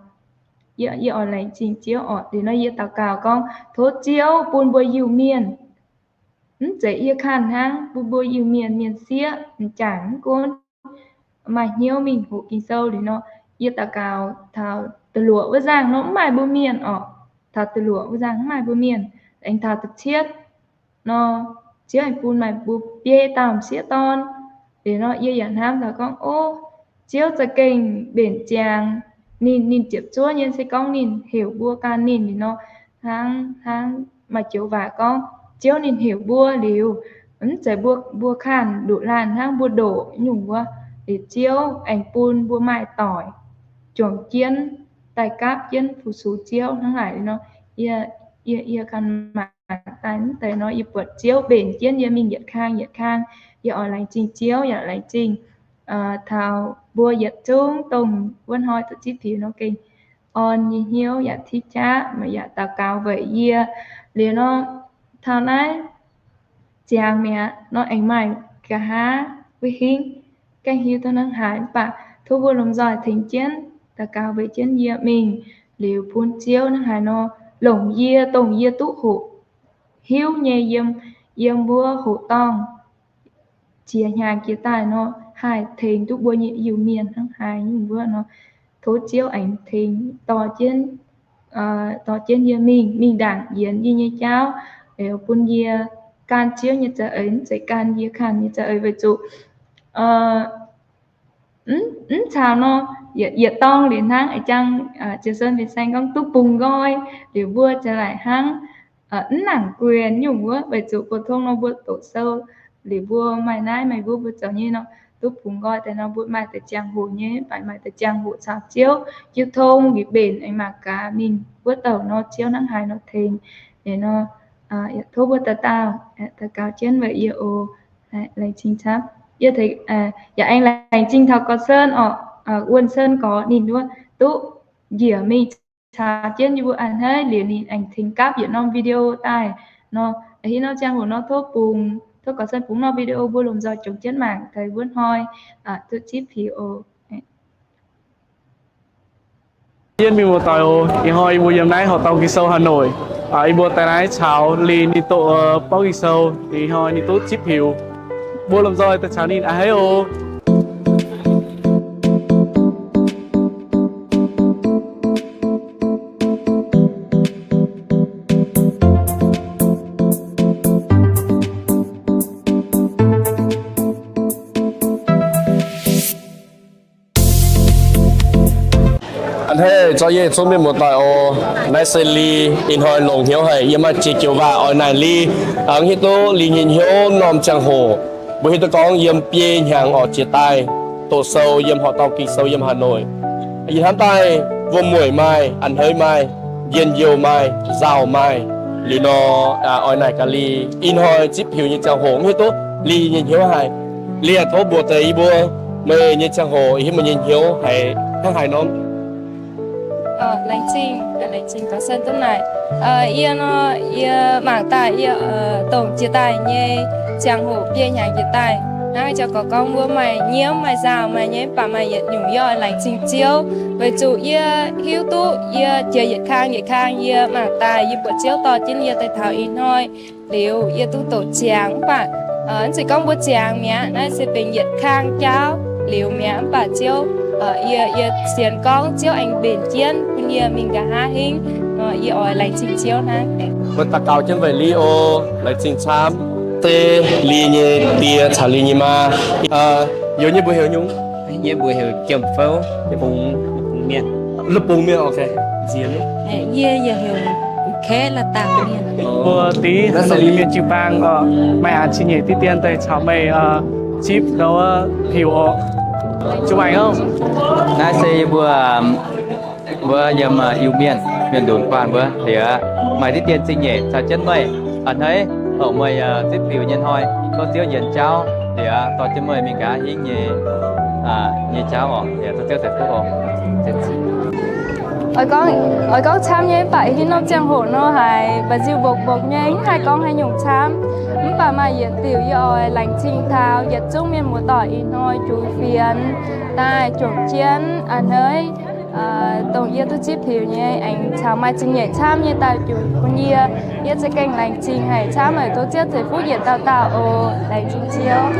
yie, yie oix laengz zingh Ziouv orqc. Liuz nor yie daux gaux gorngv, tov Ziouv bun mbuo Iu-Mienh, mv zeiz yie kanh hnangv, bun mbuo Iu-Mienh mienh sieqv m'jangc mv gunv maaih hnyouv mingh hoqc Ging-Sou liuz nor, yie daux gaux taux da'luoqc wuov nzangh nor mv maaih mbuo mienh orqc. Taux da'luoqc wuov nzangh mv maaih mbuo mienh, aengx taux da'cietv nor, Ziouv aengx bun maaih mbuo biei dauh m'sieqv dorn. Liuz nor yie yaac hnamv taux gorngv, o, Ziouv za'gengh mbenc ziangx ninh, ninh ziepc zuoqv nyei se gorngv ninh heuc mbuo gan ninh liuz nor, hnangv, hnangv maaih joux waac gorngv, Ziouv ninh heuc mbuo liuz, mv zeiz mbuo, mbuo kanh nduqc laanh hnangv mbuo ndoqc nyungc wuov. Liuz Ziouv aengx bun mbuo maaih doic juangc jienv daaih gapv jienv fu-sux Ziouv hnangv naaic nor, yie, yie, yie ganh mangc daaih mv deix nor, yie buatc Ziouv mbenc jienv yie mingh yietc kang yietc kang. Yie oix laengz zingh Ziouv yaac laengz zingh taux mbuo yietc zungv dongh wuov hnoi duqv zipv piux nor gengh orn nyei hnyouv yaac tiv qaqv, meih yaac daux gaux weic yie. Liuz nor, taux naaiv ziangx mi'aqv nor aengx maaih nqa'haav wuov hingv gaengh hiuv duqv hnangv haaix, mv baac tov mbuo lomh nzoih tengx jienv daux gaux weic jienv yie mingh, liuz bun Ziouv hnangv haaix nor longc yie, dongh yie duqv hoqc hiuv nyei yiem, yiem wuov hoqc dorngh jiex hnyangx jiex daaih nor, haih tengx duqv mbuo nyei Iu-Mienh hnangv haaix nyungc wuov nor, tov Ziouv aengx tengx dorh jienv, dorh jienv yie mingh, mingh ndaangc yienx yie nyei jauv, bun yie gan Ziouv nyei za'eix, mv zeiz gan yie kanh nyei za'eix weic zuqc mv caux nor, yietc dorngh liuz hnangv a'jang Ziouv Sun fin-saeng gorngv duqv bungx nqoi, liuz mbuo za'gengh laaic hnangv mv nangc guenx nyungc wuov, weic zuqc pou-tong nor mbuo doqc sou liuz mbuo maaih naaiv maaih wuov mbuo zoux nyei nor, duqv bungx nqoi daaih nor mbuo maaih deix ziangh hoc nyei, mv baac maaih deix ziangh hoc caux Ziouv jiu tong liuz mbenc aengx mangc gaax mingh wuov douc nor Ziouv hnangv haaix nor tengx. Liuz nor, tov mbuo dauh dauh daux gaux jienv weic yie oc. Laengz zingh camv. Yie yaac aengx laengz zingh taux Gauv Sen orqc, Wuonh Sen Gorx ninh wuov duqv njiec mingh caux jienv yie mbuo a'hneiv liuz ninh aengx tengx gapv yietc norm video daaih nor, a'hneiv nor ziangh hoc nor tov bungx, tov Gauv Sen bungx norm video mbuo lomh nzoih jomc jienv mangc deix wuov hnoi duqv zipv piux oc. Yie mienh muoz-doic oc, ih hnoi yie mbuo yiem naaiv horqc dorngh Ging-Sou Hà Nội. Ih mbuo daaih naaiv caux Lee ninh doqc bouv Ging-Sou, ih hnoi ninh duqv zipv hiuc. Mbuo lomh nzoih daaih caux ninh a'hneiv oc. A'hneiv zorqv yietc zungv mienh muoz-doic oc. Naaiv se Lee, ih hnoi longc hnyouv haic, yie maaih ziex joux waac oix naaic Lee, aengx hiuv duqv Lee nyei hnyouv norm ziangh hoc. Mbuo hiuv duqv gorngv yiem biei hnyangx oc jiex daaih doqc sou yiem horqc dorngh Ging-Sou yiem Hà Nội. Yie hnamv daaih wuom-mueic maaih, a'hneiv maaih, njien-youh maaih, nzauh maaih. Liuz nor, oix naaic gaax Lee, ih hnoi zipv hiuc nyei ziangh hoc mv hiuv duqv Lee nyei hnyouv haaix. Lee aah, tov mbuox deix yie mbuo, meih nyei ziangh hoc hiuv meih nyei hnyouv haiz hnangv haaix norm? Laengz zingh, laengz zingh gaax sen duqv naaic. Yie nor, yie mangc daaih yie dongh jiex daaih nyei ziangh hoc biei hnyangx jiex daaih, hnangv jauv gorx gorngv mbuo maaih nyiemv maaih nzauh maaih nyei, mv baac maaih yietc nyungc yie oix laengz zingh Ziouv, weic zuqc yie hiuv duqv yie jiex yietc kang yietc kang yie mangc daaih yie buoqc Ziouv dorh jienv yie daaih taux ih hnoi. Liuz yie duqv doqc ziangx mv baac mv zeiz gorngv mbuo ziangx mi'aqv, naaiv se benx yietc kang jauv liuz mi'aqv. Mv baac Ziouv, yie, yie sienx gorngv Ziouv aengx mbenc jienv bun yie mingh nqa'haav hingv. Nor yie oix laengz zingh Ziouv hnangv. Mbuo daux gaux jienv weic Lee oc. Laengz zingh camv. Se Lee nyei die caux Lee nyei maa. Youz nyei mbuox heuc nyungc? Yie mbuox heuc Jiem Fouv, Bung, Bung Mienh. La'bung Mienh, ok. Yie yaac heuc Kaeqv La'dangc Mienh. Mbuo deix naaiv se Iu-Mienh jiu-baang oc. Meih aengx cing-nyeic diqv dien daaih caux meih zipv ndau wuov piux oc. Jiu-baang oc. Naaiv se yie mbuo, mbuo yiem Iu-Mienh, mienh lunx guanh mbuo liuz, maaih diqv dien cing-nyeic caux jienv meih. A'hneiv oc, meih zipv piux nyei hnoi, tov Ziouv njiec jauv liuz, dorh jienv meih mingh nqa'haav hingv nyei, nyei jauv oc. Liuz tov Ziouv ceix fuqv oc. Oix gorngv, oix gorngv camv nyei mv baac hingv norm ziangh hoc nor haiz mba'nziu mbokc mbokc nyei, mv haih gorngv haaix nyungc camv. Mv baac maaih yietc diuc yie oix laengz zingh taux yietc zungv mienh muoz-doic ih hnoi juix fienx daaih juangc jienv a'hneiv, dongh yie duqv zipv piux nyei, aengx caux maaih cing-nyeic camv nyei daaih juix bun yie. Yie za'gengh laengz zingh haic camv, tov Ziouv ceix fuqv yietc dauh dauh oc. Laengz zingh Ziouv.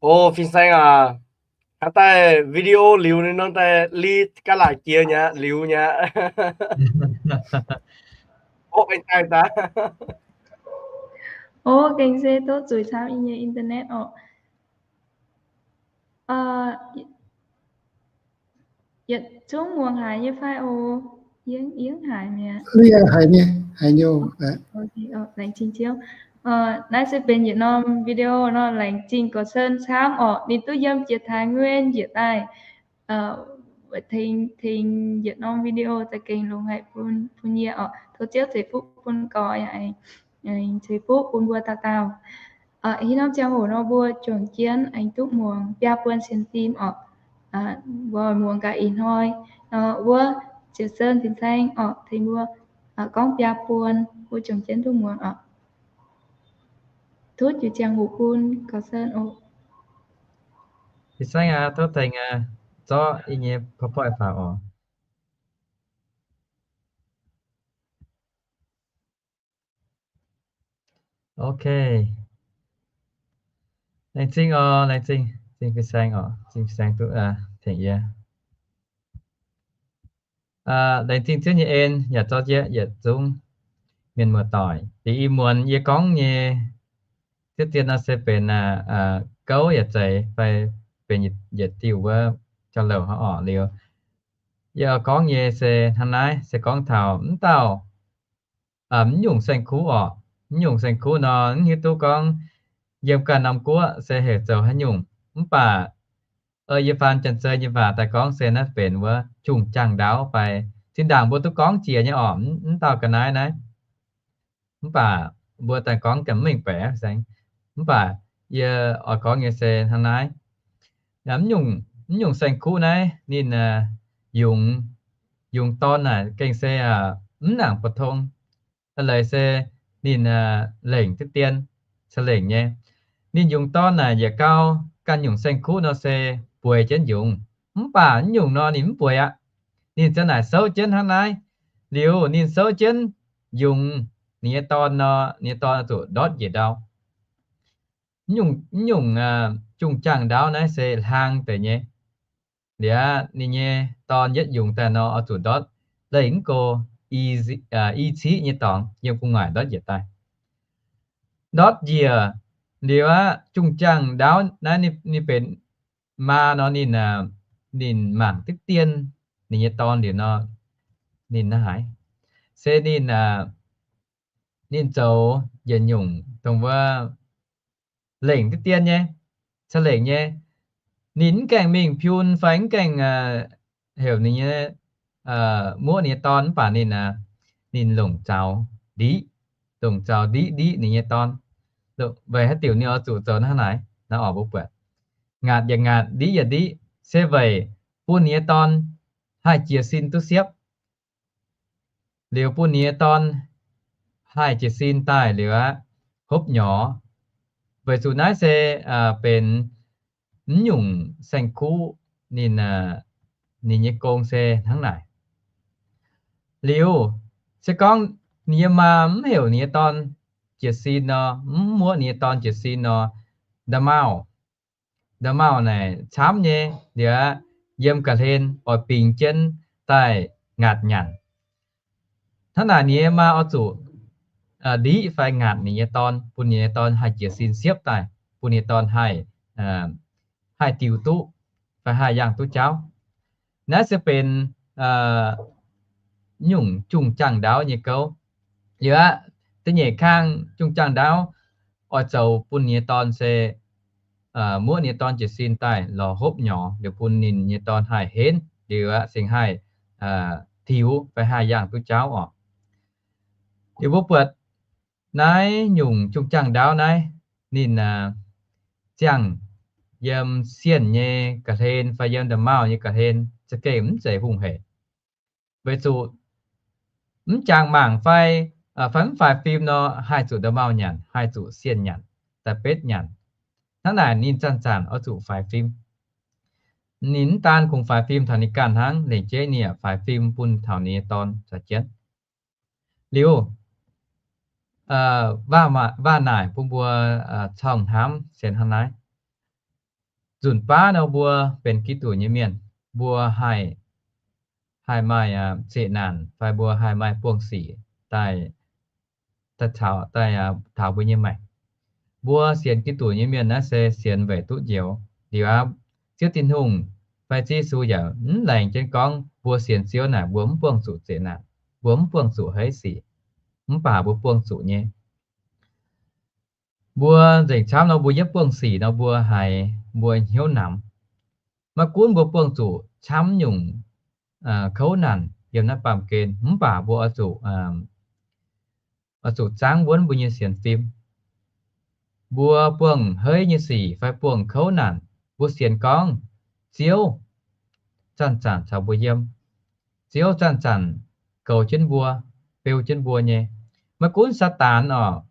Ov, fin-saeng aac, hnangv daaih video liuz ninh nor daaih li ga'laaic jiex nyei aqv, liuz nyei aqv. Ov, gengh se duqv zuiz camv yie nyei internet orqc. Yietc zungv muangx haiz nyei fai oc? Yie, yie haiz mi'aqv. Haiz nyei, haiz nyei. Laengz zingh Ziouv. Naaiv se benx yietc norm video nor, laengz zingh gorx-sen camv orqc. Ninh duqv yiem jiex Thái Nguyên njiec daaih, tengx, tengx yietc norm video za'gengh longx haic bun, bun yie orqc. Tov Ziouv ceix fuqv bun gorx yaac ceix fuqv bun mbuo dauh dauh. Hih norm ziangh hoc nor mbuo juangc jienv aengx duqv muangx biaa buon sienx fim orqc. Mbuo muangx gaax ih hnoi nor wuov Ziouv Sen fin-saeng orqc, tengx mbuo gorngv biaa buon, mbuo juangc jienv duqv muangx orqc. Tov juix ziangh hoc bun gorx-sen oc. Fin-saeng aac, tov tengx zorqv yie nyei PowerPoint faaux oc. Ok. Laengz zingh oc, laengz zingh, zingh fin-saeng oc, zingh fin-saeng duqv tengx yie. Laengz zingh Ziouv nyei en yaac zorqv jienv yietc zungv mienh muoz-doic. Deix i muonz yie gorngv nyei diqv dien nor se benx gouv yaac zeiz fai benx yietc diuh wuov ga'louc hnangv orqc. Liuz yie gorngv nyei se hnangv naaiv, se gorngv taux mv dauh, mv nyungc saeng-kuv orqc. Mv nyungc saeng-kuv nor, mv hiuv duqv gorngv yiem ganh norm guoqv se heuc zoux haaix nyungc, mv baac yie faan Janx-Zei nyei waac daaih gorngv se naaiv benx wuov jungh jaangh ndaauv fai zinh ndaangc mbuo duqv gorngv jiex nyei orqc, mv dauh ga'naaiv naaiv. Mv baac mbuo daaih gorngv ganh mv mengh baeqc. Mv baac yie oix gorngv nyei se hnangv naaiv. Mv nyungc saeng-kuv naaiv ninh yungz, yungz dorn naaic gengh se mv nangc ba'tong. Leiz se ninh lengc diqv dien, ca'lengc nyei. Ninh yungz dorn naaic yietc gau ganh nyungc saeng-kuv nor se bueix jienv yungz. Mv baac mv nyungc nor ninh mv bueix aqv. Ninh ziang naaic souv jienv hnangv naaiv. Liuz ninh souv jienv yungz ninh nyei dorn nor, ninh nyei dorn oix zuqc ndortv njiec ndau. Mv nyungc jungh jaangh ndaauv naaiv se hlang deix nyei. Liuz ninh nyei dorn yietv yungz daaih nor oix zuqc ndortv leih mv go i ciqv nyei dorngx yiem gu'nguaaic ndortv njiec daaih. Ndortv njiec liuz aqv, jungh jaangh ndaauv naaiv ninh benx maa nor, ninh, ninh mangc diqv dien ninh nyei dorn liuz nor, ninh naaiv haiz se ninh, ninh zoux yietc nyungc dongh wuov lengc diqv dien nyei, ca'lengc nyei. Ninh mv gaengh mingh piun fai mv gaengh heuc ninh nyei, muoqv ninh nyei dorn, mv baac ninh, ninh longc zaux ndiqv, longc zaux ndiqv ndiqv ninh nyei dorn. Weic haaix diuc ninh oix zuqc zoux hnangv naaic? Naaiv oix mbuo buatc, ngaatc yaac ngaatc, ndiqv yaac ndiqv, se weic bun ninh nyei dorn haih jiez sin duqv siepv. Liuz bun ninh nyei dorn haih jiez sin daaih liuz aqv, hopv nyorx. Weic zuqc naaiv se benx mv nyungc saeng-kuv ninh, ninh nyei gong se hnangv naaic. Liuz se gorngv ninh nyei maa mv heuc ninh nyei dorn jiez sin nor, mv muoqv ninh nyei dorn jiez sin nor, nda'maauh, nda'maauh naaic camv nyei, liuz aqv, yiem ga'hlen oix bingx jienv daaih ngaatc nyanc. Hnangv naaic ninh nyei maa oix zuqc ndiqv fai ngaatc ninh nyei dorn, bun ninh nyei dorn haih jiez sin siepv daaih, bun ninh nyei dorn haih, haih diux duqv fai haih yangh duqv jauv. Naaiv se benx nyungc jungh jaangh ndaauv nyei gouv. Liuz aqv, da'nyeic kang jungh jaangh ndaauv oix zoux bun ninh nyei dorn se muoqv ninh nyei dorn jiez sin daaih lorz hopv nyorx, liuz bun ninh nyei dorn haih henv, liuz aqv, singx haih diux fai haih yangh duqv jauv orqc. Liuz mbuo buatc naaiv nyungc jungh jaangh ndaauv naaiv, ninh ziangh yiem sienh nyei ga'hlen fai yiem nda'maauh nyei ga'hlen za'gengh mv zeiz hungh hec. Weic zuqc mv jangx mangc fai, fai mv faix fim nor, haih zuqc nda'maauh nyanc, haih zuqc sienh nyanc, da'betv nyanc. Hnangv naaic ninh zanc-zanc oix zuqc faix fim. Ninh mv daan kungx faix fim taux ninh ganh hnangv, lengc jeiv ninh yaac faix fim bun taux ninh nyei dorn caux jienv. Liuz, waac naaic bun mbuo corng hnamv se hnangv naaiv. Nzunc baav nor mbuo benx Giduc nyei mienh, mbuo haih, haih maaih zeqc naanc fai mbuo haih maaih buangh sic daaih, daaih caux, daaih taux mbuo nyei maengc. Mbuo sienx Giduc nyei mienh naaiv se sienx weic duqv njoux. Liuz aqv, Ziouv Tin-Hungh fai Ziouv Yesu yaac mv laengz jienv gorngv mbuo sienx Ziouv naaic mbuo mv buangh zuqc zeqc naanc, mbuo mv buangh zuqc haiz sic, mv baac mbuo buangh zuqc nyei. Mbuo nzengc camv nor mbuo yietv buangh sic nor mbuo haiz mbuo hnyouv namx. Maiv gunv mbuo buangh zuqc camv nyungc kouv naanc yiem naaiv baamh gen, mv baac mbuo oix zuqc, oix zuqc zangv wuonv mbuo nyei sienx fim. Mbuo buangh haiz nyei sic fai buangh kouv naanc, mbuo sienx gorngv Ziouv zanc-zanc caux mbuo yiem. Ziouv zanc-zanc goux jienv mbuo, beu jienv mbuo nyei. Maiv gunv Saadaan orqc,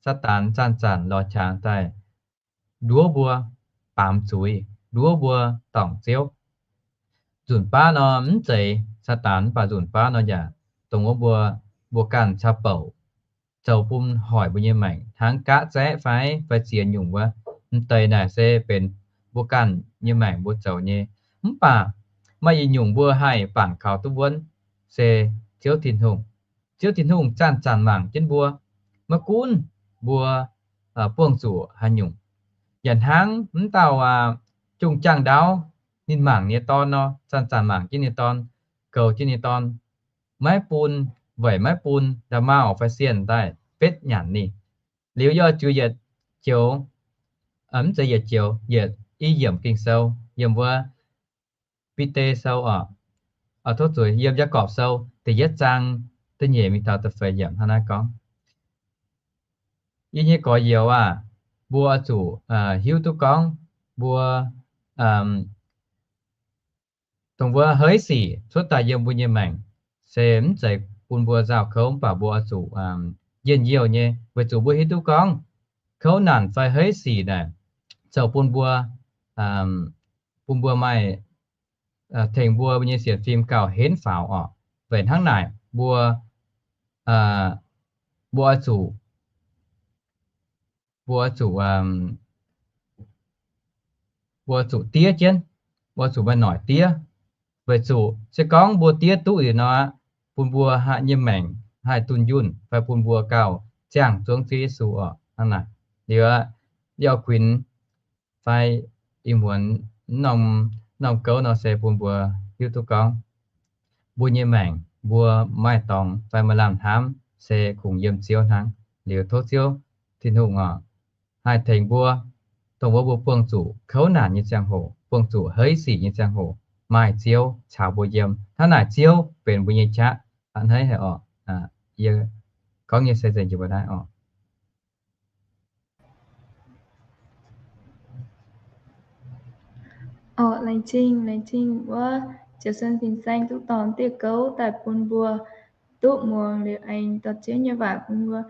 Saadaan zanc-zanc lorz qangx daaih nduov mbuo baamz zuiz, nduov mbuo dorngc Ziouv. Nzunc baav nor mv zeiz Saadaan, mv baac nzunc baav nor yaac dongh wuov mbuo, mbuo ganh caux bouc zoux bun hoic mbuo nyei maengc, hnangv gaav zaeqv fai, fai ziex nyungc wuov. M'deix naaic se benx mbuo ganh nyei maengc mbuo zoux nyei. Mv baac maaih ih nyungc mbuo haih bangc kaux duqv wuonv se Ziouv Tin-Hungh. Ziouv Tin-Hungh zanc-zanc mangc jienv mbuo, maiv gunv mbuo buangh zuqc haaix nyungc. Yaac hnangv mv dauh jungh jaangh ndaauv ninh mangc nyei dorn nor, zanc-zanc mangc jienv ninh dorn, goux jienv ninh dorn, maiv bun, weic maiv bun nda'maauh fai sienh daaih betv nyanc ninh. Liuz yie oix zuqc yietc joux, mv zeiz yietc joux, yietc i yiemc Ging-Sou, yiem wuov Bide Sou oc, tov zuqc yiem Yaagorpc Sou da'yietv zaang da'nyeic mingh taux da'feix yiemc hnangv naaiv gorngv. Yie nyei gorx-youz aah, mbuo oix zuqc hiuv duqv gorngv mbuo dongh wuov hei sic cuotv daaih yiem mbuo nyei maengc se mv zeiz bun mbuo nzauh kouv, mv baac mbuo oix zuqc njien-youh nyei, weic zuqc mbuo hiuv duqv gorngv kouv naanc fai hei sic naaic zoux bun mbuo, bun mbuo maaih, tengx mbuo nyei sienx fim gauh henv faaux oc. Weic hnangv naaic mbuo, mbuo oix zuqc, mbuo oix zuqc, mbuo zuqc diev jienv, mbuo zuqc maaih noic diev. Weic zuqc se gorngv mbuo diev duqv liuz nor aqv, bun mbuo haaix nyei maengc haih dunh yunh fai bun mbuo gauh ziangh zuangx Ziouv Yesu oc. Hnangv naaic, liuz yie oix kuinx fai ih muonz norm gouv nor se bun mbuo hiuv duqv gorngv mbuo nyei maengc mbuo maaih dorngx fai maaih lamh hnamv se kungx yiem Ziouv hnangv. Liuz tov Ziouv Tin-Hungh oc, haih tengx mbuo, dongh wuov mbuo buangh zuqc kouv naanc nyei ziangh hoc, buangh zuqc hei sic nyei ziangh hoc, maaih Ziouv caux mbuo yiem. Hnangv naaic Ziouv benx mbuo nyei qaqv. A'hneiv haic oc. Yie gorngv nyei se nzengc jiex mbuo naaiv oc. Orqc, laengz zingh, laengz zingh wuov Ziouv Sen Fin-Saeng duqv dorh dieh gouv daaih bun mbuo duqv muangx liuz aengx dorh Ziouv nyei waac bun mbuo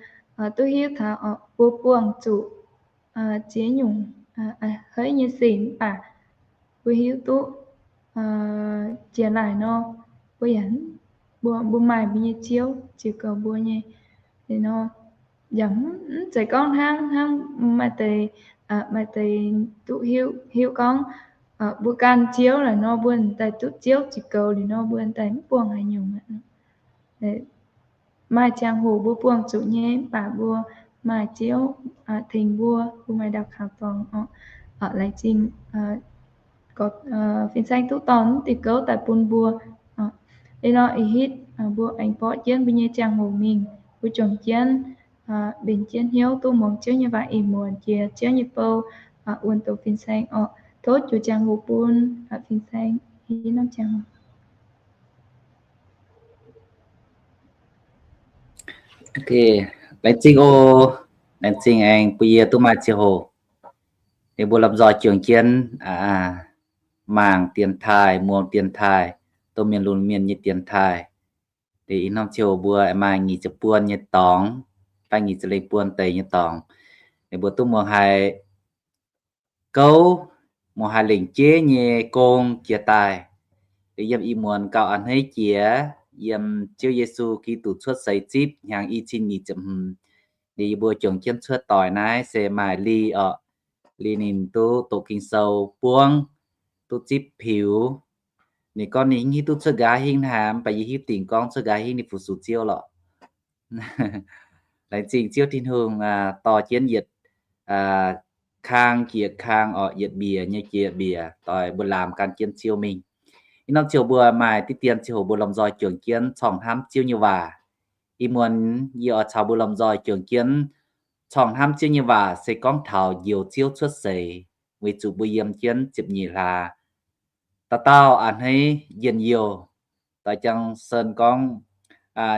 duqv hiuv taux mbuo buangh zuqc ziex nyungc hei nyei sic mv baac mbuo hiuv duqv jiex laaic nor, mbuo yaac, mbuo, mbuo maaih mbuo nyei Ziouv ziux goux mbuo nyei. Nor yaac mv zeiz gorngv hnangv, hnangv maaih deix, maaih deix duqv hiuv, hiuv gorngv mbuo gan Ziouv laaic nor, mbuo daaih duqv Ziouv ziux goux liuz nor, mbuo daaih mv buangh haaix nyungc. Maaih ziangh hoc mbuo buangh zuqc nyei, mv baac mbuo maaih Ziouv tengx mbuo, mbuo maaih ndau-kaux dorngx oc. Laengz zingh Fin-Saeng duqv dorh dieh gouv daaih bun mbuo. Liuz nor ih hitv mbuo aengx borqv jienv mbuo nyei ziangh hoc mingh, mbuo juangc jienv mbenc jienv hnyouv duqv muangx Ziouv nyei waac ih muonz jiex Ziouv nyei bou wuonh doqc Fin-Saeng oc. Tov juox ziangh hoc bun Fin-Saeng. Laengz zingh oc. Laengz zingh aengx bun yie duqv maaih ziangh hoc, ninh mbuo lomh nzoih juangc jienv mangc dienx taaih, muangx dienx taaih, dongh mienh lunx mienh nyei dienx taaih. Ih norm ziangh hoc mbuo maaih nyic ziepc buon nyei dorngx fai nyic ziepc lengh buon deix nyei dorngx. Ninh mbuo duqv muangx haiz gouv, muangx haiz lengc jeiv nyei gong jiex daaih. Yiem ih muonz gauh a'hneiv jiex, yiem Ziouv Yesu Giduc cuotv seix zipv hnyangx i cin nyic ziepc hmz, ninh yie mbuo juangc jienv cuotv doic naaiv se maaih Li oc. Li ninh duqv doqc Ging-Sou buangv, duqv zipv piux. Ninh gorngv ninh hiuv duqv cuotv nqa'haav hingv hnangv, mv baac yie hiuv dingc gorngv cuotv nqa'haav hingv ninh fu-sux Ziouv lorqc. Laengz zingh Ziouv Tin-Hungh dorh jienv yietc kang jiex kang oc, yietc mbiec nyei jiex mbiec, doix mbuo laamx gan jienv Ziouv mingh. Ih norm ziouc mbuo maaih diqv dien ziouc mbuo lomh nzoih juangc jienv corngh hnamv Ziouv nyei waac. Ih muonz yie oix caux mbuo lomh nzoih juangc jienv corngh hnamv Ziouv nyei waac se gorngv taux njoux Ziouv cuotv seix, weic zuqc mbuo yiem jienv ziepc nyeic hlaax dauh dauh a'hneiv njien-youh, doix jang sen gorngv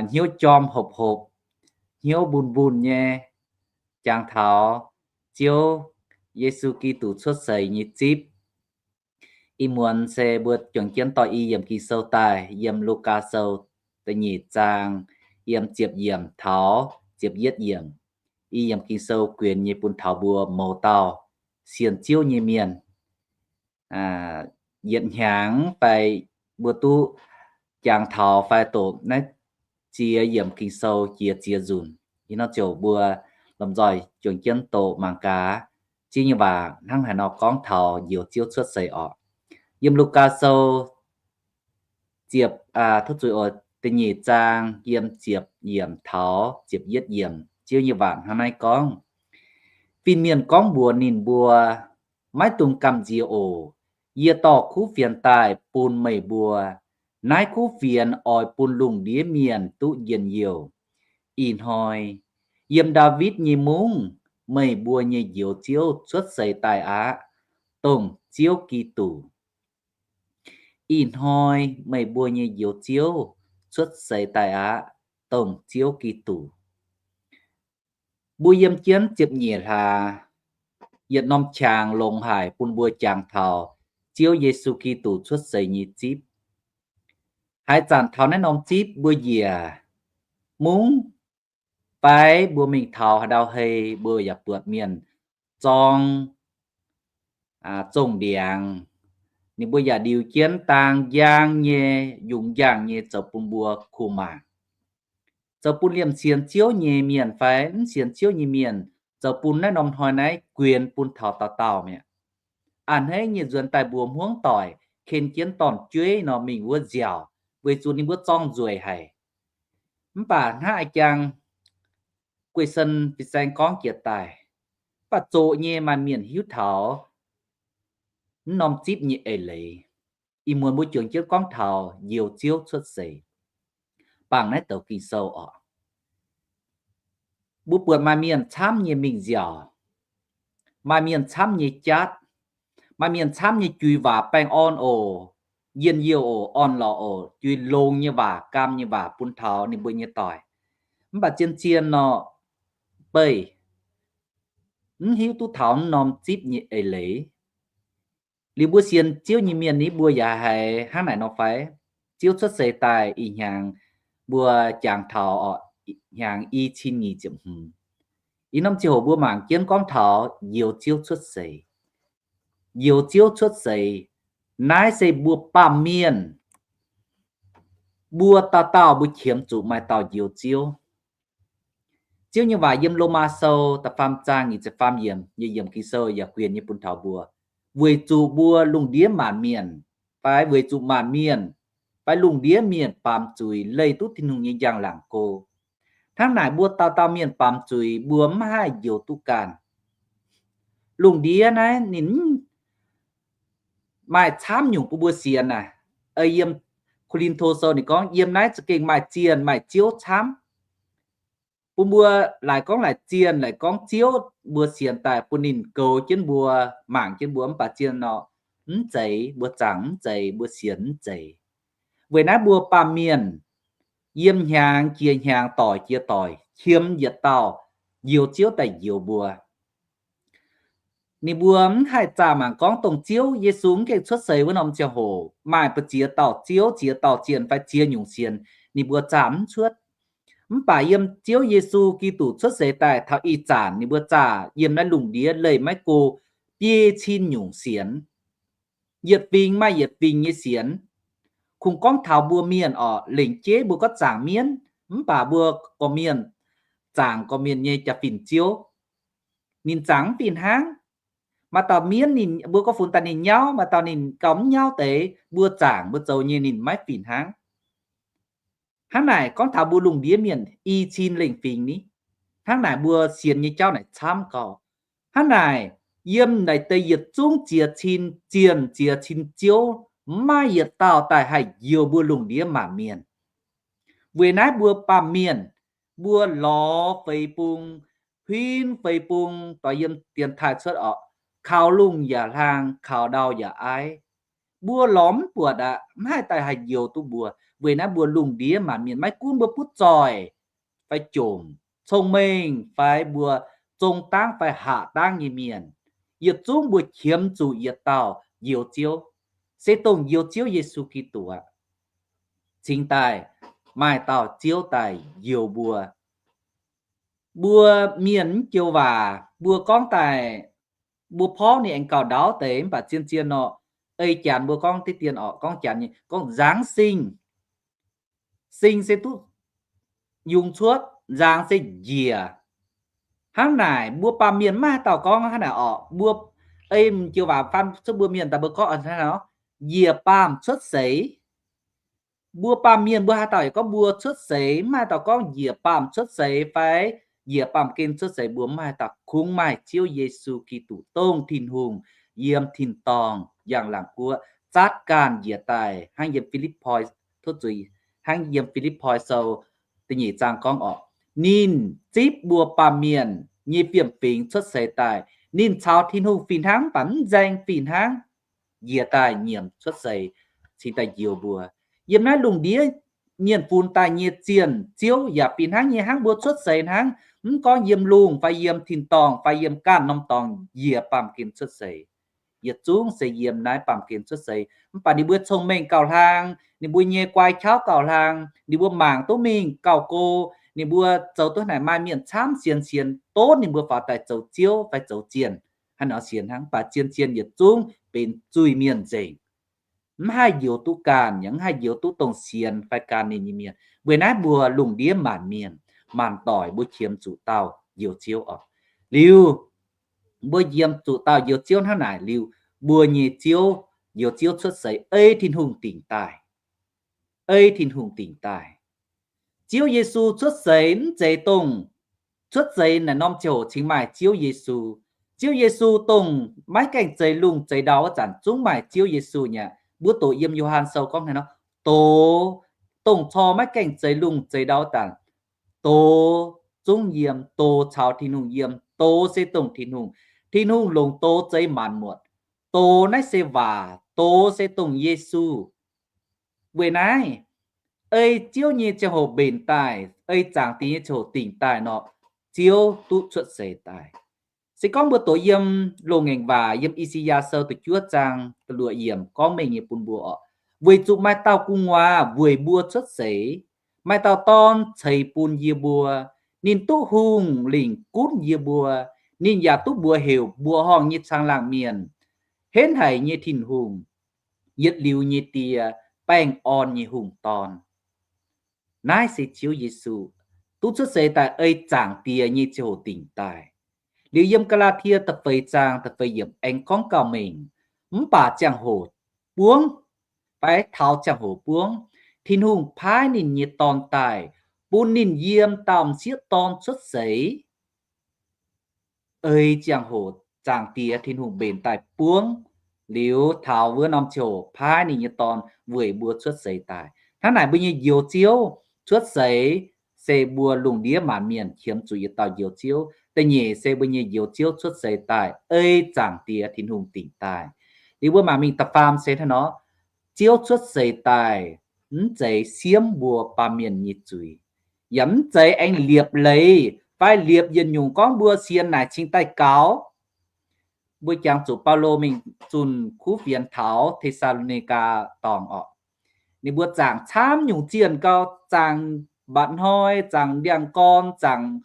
hnyouv jorm hopv-hopv, hnyouv mbun-mbun nyei, jangx taux Ziouv Yesu Giduc cuotv seix nyei zipv. Ih muonz se mbuo juangc jienv dorh i yiemc Ging-Sou daaih yiem Lugaa Sou da'nyeic zaang yiem ziepc yiemc taux ziepc yietv yiemc. I yiemc Ging-Sou guenx nyei bun taux mbuo mouz dauh sienx Ziouv nyei mienh yietc hnyangx fai mbuo duqv jangx taux fai doqc naaiv ziex yiemc Ging-Sou jiex ziex nzunc. Ih nor ziouc mbuo lomh nzoih juangc jienv doqc mangc gaax Ziouv nyei waac hnangv haaix nor gorngv taux njoux Ziouv cuotv seix orqc. Yiem Lugaa Sou ziepc, tov zuiz oc, da'nyeic zaang yiem ziepc yiemc taux ziepc yietv yiemc, Ziouv nyei waac hnangv naaiv gorngv, Fin-mienh gorngv mbuox ninh mbuo, Maiv dungx gamh nziex oc. Yie dorh kuv fienx daaih bun meih mbuo. Naaiv kuv fienx oix bun lungh ndiev mienh duqv njien-youh. Ih hnoi yiem Ndaawitv nyei mungv, meih mbuo nyei Njoux Ziouv cuotv seix daaih aqv, dongh Ziouv Giduc. Ih hnoi meih mbuo nyei Njoux Ziouv cuotv seix daaih aqv, dongh Ziouv Giduc. Mbuo yiem jienv ziepc nyeic hlaax, yietc norm qangx longx haic bun mbuo jangx taux Ziouv Yesu Giduc cuotv seix nyei zipv. Haaix zanc taux naaiv norm zipv mbuo njiec mungv fai mbuo mingh taux haaix ndau hei, mbuo yaac buatc mienh zorng zongh ndiangx. Ninh mbuo yaac ndiux jienv dang njang nyei, yungz njang nyei zoux bun mbuo kuh mangc, zoux bun liemh sienx Ziouv nyei mienh fai mv sienx Ziouv nyei mienh, zoux bun naaiv norm hnoi naaiv guenx bun taux dauh dauh mi'aqv. A'hneiv nyei nzuonx daaih mbuox hmuangv doic ken jienv dorn-jueiv nor mingh wuov nziaauc, weic zuqc ninh mbuo zorng nzueic haic. Mv baac hnangv a'jang Guei Sen fin-saeng gorngv jiex daaih, mv baac zoqc nyei maaih mienh hiuv taux mv norm zipv nyei eix leiz. Ih muonz mbuo juangc jienv gorngv taux Njoux Ziouv cuotv seix, bangc naaiv douc Ging-Sou oc. Mbuo buatc maaih mienh camv nyei mingh nziaauc, maaih mienh camv nyei jatv, maaih mienh camv nyei jui waac baengh orn oc, njien-youh oc, orn-lorqc oc, jui longx nyei waac, gaam nyei waac bun taux ninh mbuo nyei doic. Mv baac zien-zien nor, beih mv hiuv duqv taux mv norm zipv nyei eix leiz. Liuz mbuo sienx Ziouv nyei mienh ni, mbuo yaac haiz hnangv naaic nor fai? Ziouv cuotv seix daaih ih hnyangx, mbuo jangx taux hnyangx i cin nyic ziepc hmz. Ih norm ziangh hoc mbuo mangc jienv gorngv taux Njoux Ziouv cuotv seix. Njoux Ziouv cuotv seix, naaiv se mbuo baamh mienh, mbuo dauh dauh mbuo qiemx zuqc maaih dauh Njoux Ziouv. Ziouv nyei waac yiem Lomaa Sou da'faam zaang nyic ziepc faam yiemc nyei yiemc Ging-Sou yaac guenx nyei bun taux mbuo, weic zuqc mbuo lungh ndiev maanc mienh, fai weic zuqc maanc mienh, fai lungh ndiev mienh baamz zuiz leih duqv Tin-Hungh nyei njang-laangc go. Hnangv naaic mbuo dauh dauh mienh baamz zuiz mbuo mv haih njoux duqv ganh. Lungh ndiev naaiv ninh maaih camv nyungc bun mbuo sienx naaic. Yiem Ko^lin^to Sou ninh gorngv yiem naaiv za'gengh maaih zienh maaih ziouv camv. Bun mbuo laaic gorngv laaic zienh laaic gorngv ziouv mbuo sienx daaih bun ninh goux jienv mbuo, mangc jienv mbuo mv baac zienh nor mv zeiz, mbuo zaangc mv zeiz, mbuo sienx mv zeiz. Weic naaiv mbuo baamh mienh yiem hnyangx jiex hnyangx, doic jiex doic, qiemx yietc dauh Njoux Ziouv daaih njoux mbuo. Ninh mbuo mv haih zaah mangc gorngv dongh Ziouv Yesu mv gaengh cuotv seix wuov norm ziangh hoc maaih mbu'ziex dauh ziouv, ziex dauh zienh fai ziex nyungc sienx, ninh mbuo zaah mv cuotv. Mv baac yiem Ziouv Yesu Giduc cuotv seix daaih taux ih zanc ninh mbuo zaah yiem naaiv lungh ndiev leih maiv go biei cin nyungc sienx. Yietc fingx maaih yietc fingx nyei sienx. Kungx gorngv taux mbuo mienh orqc, lengc jeiv mbuo gorngv zaangc mienv, mv baac mbuo gorqv-mienh zaangc gorqv-mienh nyei jaa-fin ziouv. Ninh zaangc mv fih hnangv. Maaih dauh mienv ninh, mbuo gorngv funx daaih ninh nyauv, maaih dauh ninh gauh mv nyauv deix, mbuo zaangc mbuo zoux nyei ninh maiv fih hnangv. Hnangv naaic gorngv taux mbuo lungh ndiev mienh i cin lengh fingx ni, hnangv naaic mbuo sienx nyei jauv naaic camv gauh. Hnangv naaic, yiem naaic deix yietc zungv ziex cin zienh ziex cin ziouv, mv maaih yietc dauh daaih haih njoux mbuo lungh ndiev maanc mienh. Weic naaiv mbuo baamh mienh, mbuo lorz feix bung, huin feix bung, doix yiem dienx taaih cuotv orqc, kaux lungh yaac hlang, kaux ndau yaac aiv. Mbuo lorz mv buatc aqv, mv haih daaih haih njoux duqv mbuo. Weic naaiv mbuo lungh ndiev maanc mienh, maiv gunv mbuo butv zoih fai jomc, cong-mengh fai mbuo zong dangv fai haac dangv nyei mienh, yietc zungv mbuo qiemx zuqc yietc dauh Njoux Ziouv, se dongh Njoux Ziouv Yesu Giduc aqv. Cingx daaih maaih dauh Ziouv daaih njoux mbuo. Mbuo mienh mv joux waac mbuo gorngv daaih, mbuo porv ninh aengx gauh ndaauv deix, mv baac zien-zien nor, ei Janx mbuo gorngv diqv dien orqc, gorngv Janx nyei gorngv Giáng sinh. Sinh se duqv yungz cuotv, nzang se njiec. Hnangv naaic mbuo baamh mienh maiv haaix dauh gorngv hnangv naaic orqc. Mbuo ei joux waac faan cuotv mbuo mienh daaih mbuo gorngv hnangv naaic, njiec baamh cuotv seix. Mbuo baamh mienh mbuo haaix dauh yaac gorngv mbuo cuotv seix, maiv haaix dauh gorngv njiec baamh cuotv seix fai njiec baamh gen cuotv seix, mbuo maiv haaix dauh. Kungx maaih Ziouv Yesu Giduc dongh Tin-Hungh yiem tin-dorngh yangh laangc guoqv, zaatv ganh njiec daaih hnangv yiem Fi^lipv^poi, tov zuiz, hnangv yiem Fi^lipv^poi Sou da'nyeic zaang gorngv orqc, ninh zipv mbuo baamh mienh nyei fiem-fingx cuotv seix daaih. Ninh caux Tin-Hungh fih hnangv, mv baac mv nzaeng fih hnangv, njiec daaih nyiemc cuotv seix, cingx daaih njoux mbuo. Yiem naaiv lungh ndiev mienh funx daaih nyei zienh ziouv yaac fih hnangv nyei hnangv mbuo cuotv seix hnangv, mv gorngv yiem lungh fai yiem tin-dorngh fai yiem ganh norm dorngx njiec baamh gen cuotv seix. Yietc zungv se yiem naaiv baamh gen cuotv seix. Mv baac ninh mbuo cong-mengh gauh hlang, ninh mbuo nyei guai qauv gauh hlang, ninh mbuo mangc duqv mingh gauh go, ninh mbuo zoux duqv naaic maaih mienh camv sienx sienx, donv ninh mbuo faaux daaih zoux ziouv fai zoux zienh, hnangv nor sienx hnangv. Mv baac zien-zien yietc zungv benx zuiz-mienh nzengc. Mv haih njoux duqv ganh, yaac mv haih njoux duqv dongh sienx fai gan ninh nyei mienh. Weic naaiv mbuo lungh ndiev maanc mienh, maanc doic mbuo qiemx zuqc dauh njoux ziouv oc. Liuz, mbuo qiemx zuqc dauh njoux ziouv hnangv naaic liuz, mbuo nyei ziouv, njoux ziouv cuotv seix ei Tin-Hungh dingc daaih. Ei Tin-Hungh dingc daaih. Ziouv Yesu cuotv seix mv zeiz dongh cuotv seix naaic norm ziangh hoc cingx maaih Ziouv Yesu. Ziouv Yesu dongh maiv gaengh zeix lungh zeix ndau wuov zanc zungv maaih Ziouv Yesu nyei aqv. Mbuo doqc yiem Yo^han Sou gorngv hnangv nor, doz, dongh corc maiv gaengh zeix lungh zeix ndau wuov zanc, doz zungv yiem, doz caux Tin-Hungh yiem, doz se dongh Tin-Hungh. Tin-Hungh longc doz zeix maanc muotc. Doz naaiv se waac, doz se dongh Yesu. Weic naaiv, ei Ziouv nyei ziangh hoc mbenc daaih, ei Zaangc Diex nyei ziangh hoc dingc daaih nor, Ziouv duqv cuotv seix daaih. Se gorngv mbuo doqc yiem Loz-Ngaengc Waac, yiem I^saa^yaa Sou da'juov zaang da'luoqc yiemc gorngv mengh nyei bun mbuo orqc, weic zuqc maaih dauh gu'nguaaz weic mbuo cuotv seix, maaih dauh dorn ceix bun yie mbuo. Ninh duqv hungh lingc gunv yie mbuo. Ninh yaac duqv mbuox heuc mbuoqc horngh nyei caangh laangh mienh, henv haic nyei Tin-Hungh, yietc liuz nyei Die, baengh orn nyei hungh dorn. Naaiv se Ziouv Yesu duqv cuotv seix daaih ei Zaangc Diex nyei ziangh hoc dingc daaih. Liuz yiem Gaa^laa^tie da'feix zaang da'feix yiemc aengx gorngv gauh mengh, mv baac ziangh hoc buangv, fai taux ziangh hoc buangv, Tin-Hungh paaiv ninh nyei Dorn daaih, bun ninh yiem dauh m'sieqv dorn cuotv seix. Ei ziangh hoc Zaangc Diex Tin-Hungh mbenc daaih buangv, liuz taux wuov norm ziangh hoc paaiv ninh nyei Dorn weic mbuo cuotv seix daaih. Hnangv naaic mbuo nyei Njoux Ziouv cuotv seix se mbuo lungh ndiev maanc mienh qiemx zuqc yietc dauh Njoux Ziouv. Da'nyeic se mbuo nyei Njoux Ziouv cuotv seix daaih ei Zaangc Diex Tin-Hungh dingc daaih. Liuz mbuo mangc mingh da'faam se hnangv nor, Ziouv cuotv seix daaih mv zeiz siemv mbuo baamh mienh nyei zuiz, yaac mv zeiz aengx liepc leiz fai liepc yietc nyungc gorngv mbuo sienx naaic cingx daaih gaux. Mbuo jangx zuqc Baulo mingh zunh kuv fienx taux Te^saa^lo^ni^gaa Dorngh orqc. Ninh mbuo zaangc camv nyungc zienh gau, zaangc mba'hnoi, zaangc ndiangx-gorn, zaangc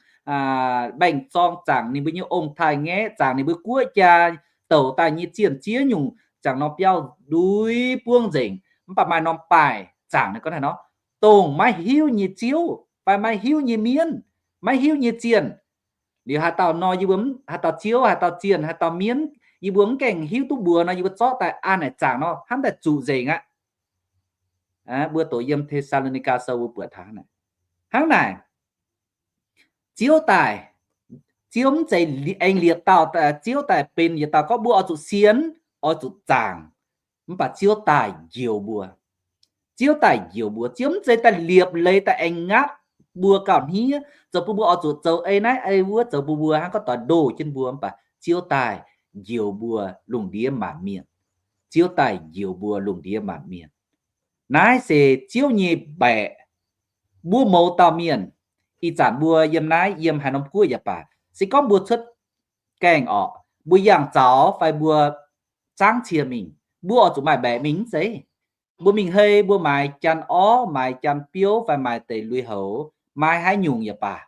mbaengx zorng, zaangc ninh mbuo nyei ong-taaix-ngaeqv, zaangc ninh mbuo guoqv jaa douc daaih nyei zienh ziex nyungc, zaangc norm biauv nduiv buangv nzengc. Mv baac maaih norm baaih zaangc ninh gorngv haaix nor, dongh maiv hiuv nyei ziouv fai maiv hiuv nyei mienv, maiv hiuv nyei zienh. Liuz haaix dauh nor, yie mbuo, haaix dauh ziouv, haaix dauh zienh, haaix dauh mienv, yie mbuo mv gaengh hiuv duqv mbuox nor, yie mbuo zorqv daaih an naaic zaangc nor, hnamv daaih zuqc nzengc aqv. Mbuo doqc yiem Te^saa^lo^ni^gaa Sou mbuo buatc taux hnangv naaic. Hnangv naaic, Ziouv daaih, Ziouv mv zeiz aengx liepc dauh, Ziouv daaih benx yietc dauh gorngv mbuo oix zuqc sienx, oix zuqc zaangc. Mv baac Ziouv daaih njoux mbuo. Ziouv daaih njoux mbuo. Ziouv mv zeiz daaih liepc leiz daaih aengx ngatv mbuo gauh hniev, zoux bun mbuo oix zuqc zoux ei naaiv ei wuov, zoux bun mbuo hnangv gorngv doix ndoh jienv mbuo. Mv baac Ziouv daaih njoux mbuo lungh ndiev maanc mienh. Ziouv daaih njoux mbuo lungh ndiev maanc mienh. Naaiv se Ziouv nyei mbaeqc. Mbuo mouz dauh mienh, ih zanc mbuo yiem naaiv, yiem haaix norm guoqv yaac baac, se gorngv mbuo cuotv gaengh orqc, mbuo yangh zaux fai mbuo zangv cie mingh, mbuo oix zuqc maaih mbaeqc mingh mv zeiz? Mbuo mingh hei, mbuo maaiz janx orv, maaiz janx biouv fai maaiz deix lui-houx, maaiz haaix nyungc yaac baac,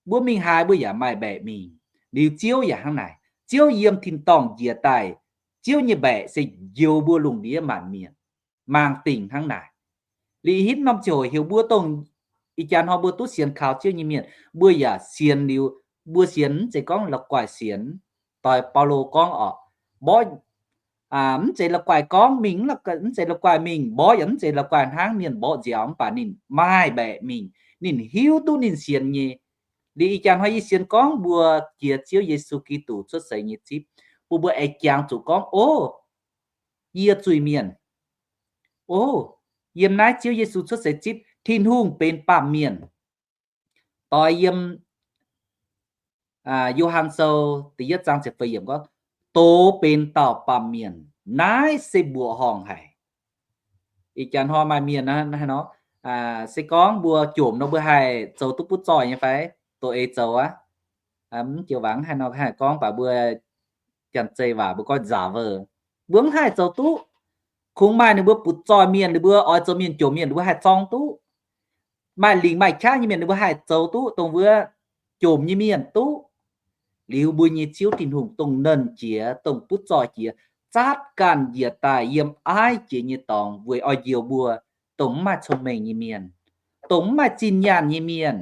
mbuo mingh haaix mbuo yaac maaih mbaeqc mingh. Liuz Ziouv yaac hnangv naaic. Ziouv yiem tin-dorngh njiec daaih, Ziouv nyei mbaeqc se njoux mbuo lungh ndiev maanc mienh. Mangc dingc hnangv naaic. Liuz ih hitv norm ziouc heuc mbuo dongh ih jaax hnoi mbuo duqv sienx kaux Ziouv nyei mienh, mbuo yaac sienx liuz, mbuo sienx mv zeiz gorngv la'guaih sienx. Doix Baulo gorngv orqc, mborqv mv zeiz la'guaih gorngv mingh, mv zeiz la'guaih mingh, mborqv yaac mv zeiz la'guaih hnangv mienh mborqv nziaaux, mv baac ninh maaih mbaeqc mingh, ninh hiuv duqv ninh sienx nyei. Liuz ih jaax hnoi yie sienx gorngv mbuo jiex Ziouv Yesu Giduc cuotv seix nyei zipv, bun mbuo aengx jangx zuqc gorngv, o, yie zuiz-mienh. O, yiem naaiv Ziouv Yesu cuotv seix zipv Tin-Hungh benx baamh mienh. Doix yiem Yo^han Sou da'yietv zaang ziepc feix yiemc gorngv, Doz benx dauh baamh mienh. Naaiv se mbuoqc horngh haic. Ih jaax hnoi maaih mienh nor, se gorngv mbuo jomc nor mbuo haih zoux duqv butv zoih nyei fai? Doz eix zoux aqv. Mv joux waac mv haih nor haih gorngv baac mbuo janx-zei waac mbuo gorngv nzaac veuh. Mbuo mv haih zoux duqv. Kungx maaih ninh mbuo butv zoih mienh, ninh mbuo oix zoux mienh jomc mienh, ninh mbuo haih zorng duqv. Maaih lingc maaih qaqv nyei mienh ninh mbuo haih zoux duqv dongh wuov jomc nyei mienh duqv. Liuz mbuo nyei Ziouv Tin-Hungh dongh nernh jiex, dongh butv zoih jiex, zaatv ganh njiec daaih yiem aiv jiex nyei dorngx weic oix njoux mbuo dongh mv maaih cong-mengh nyei mienh, dongh mv maaih zinh nyaanh nyei mienh,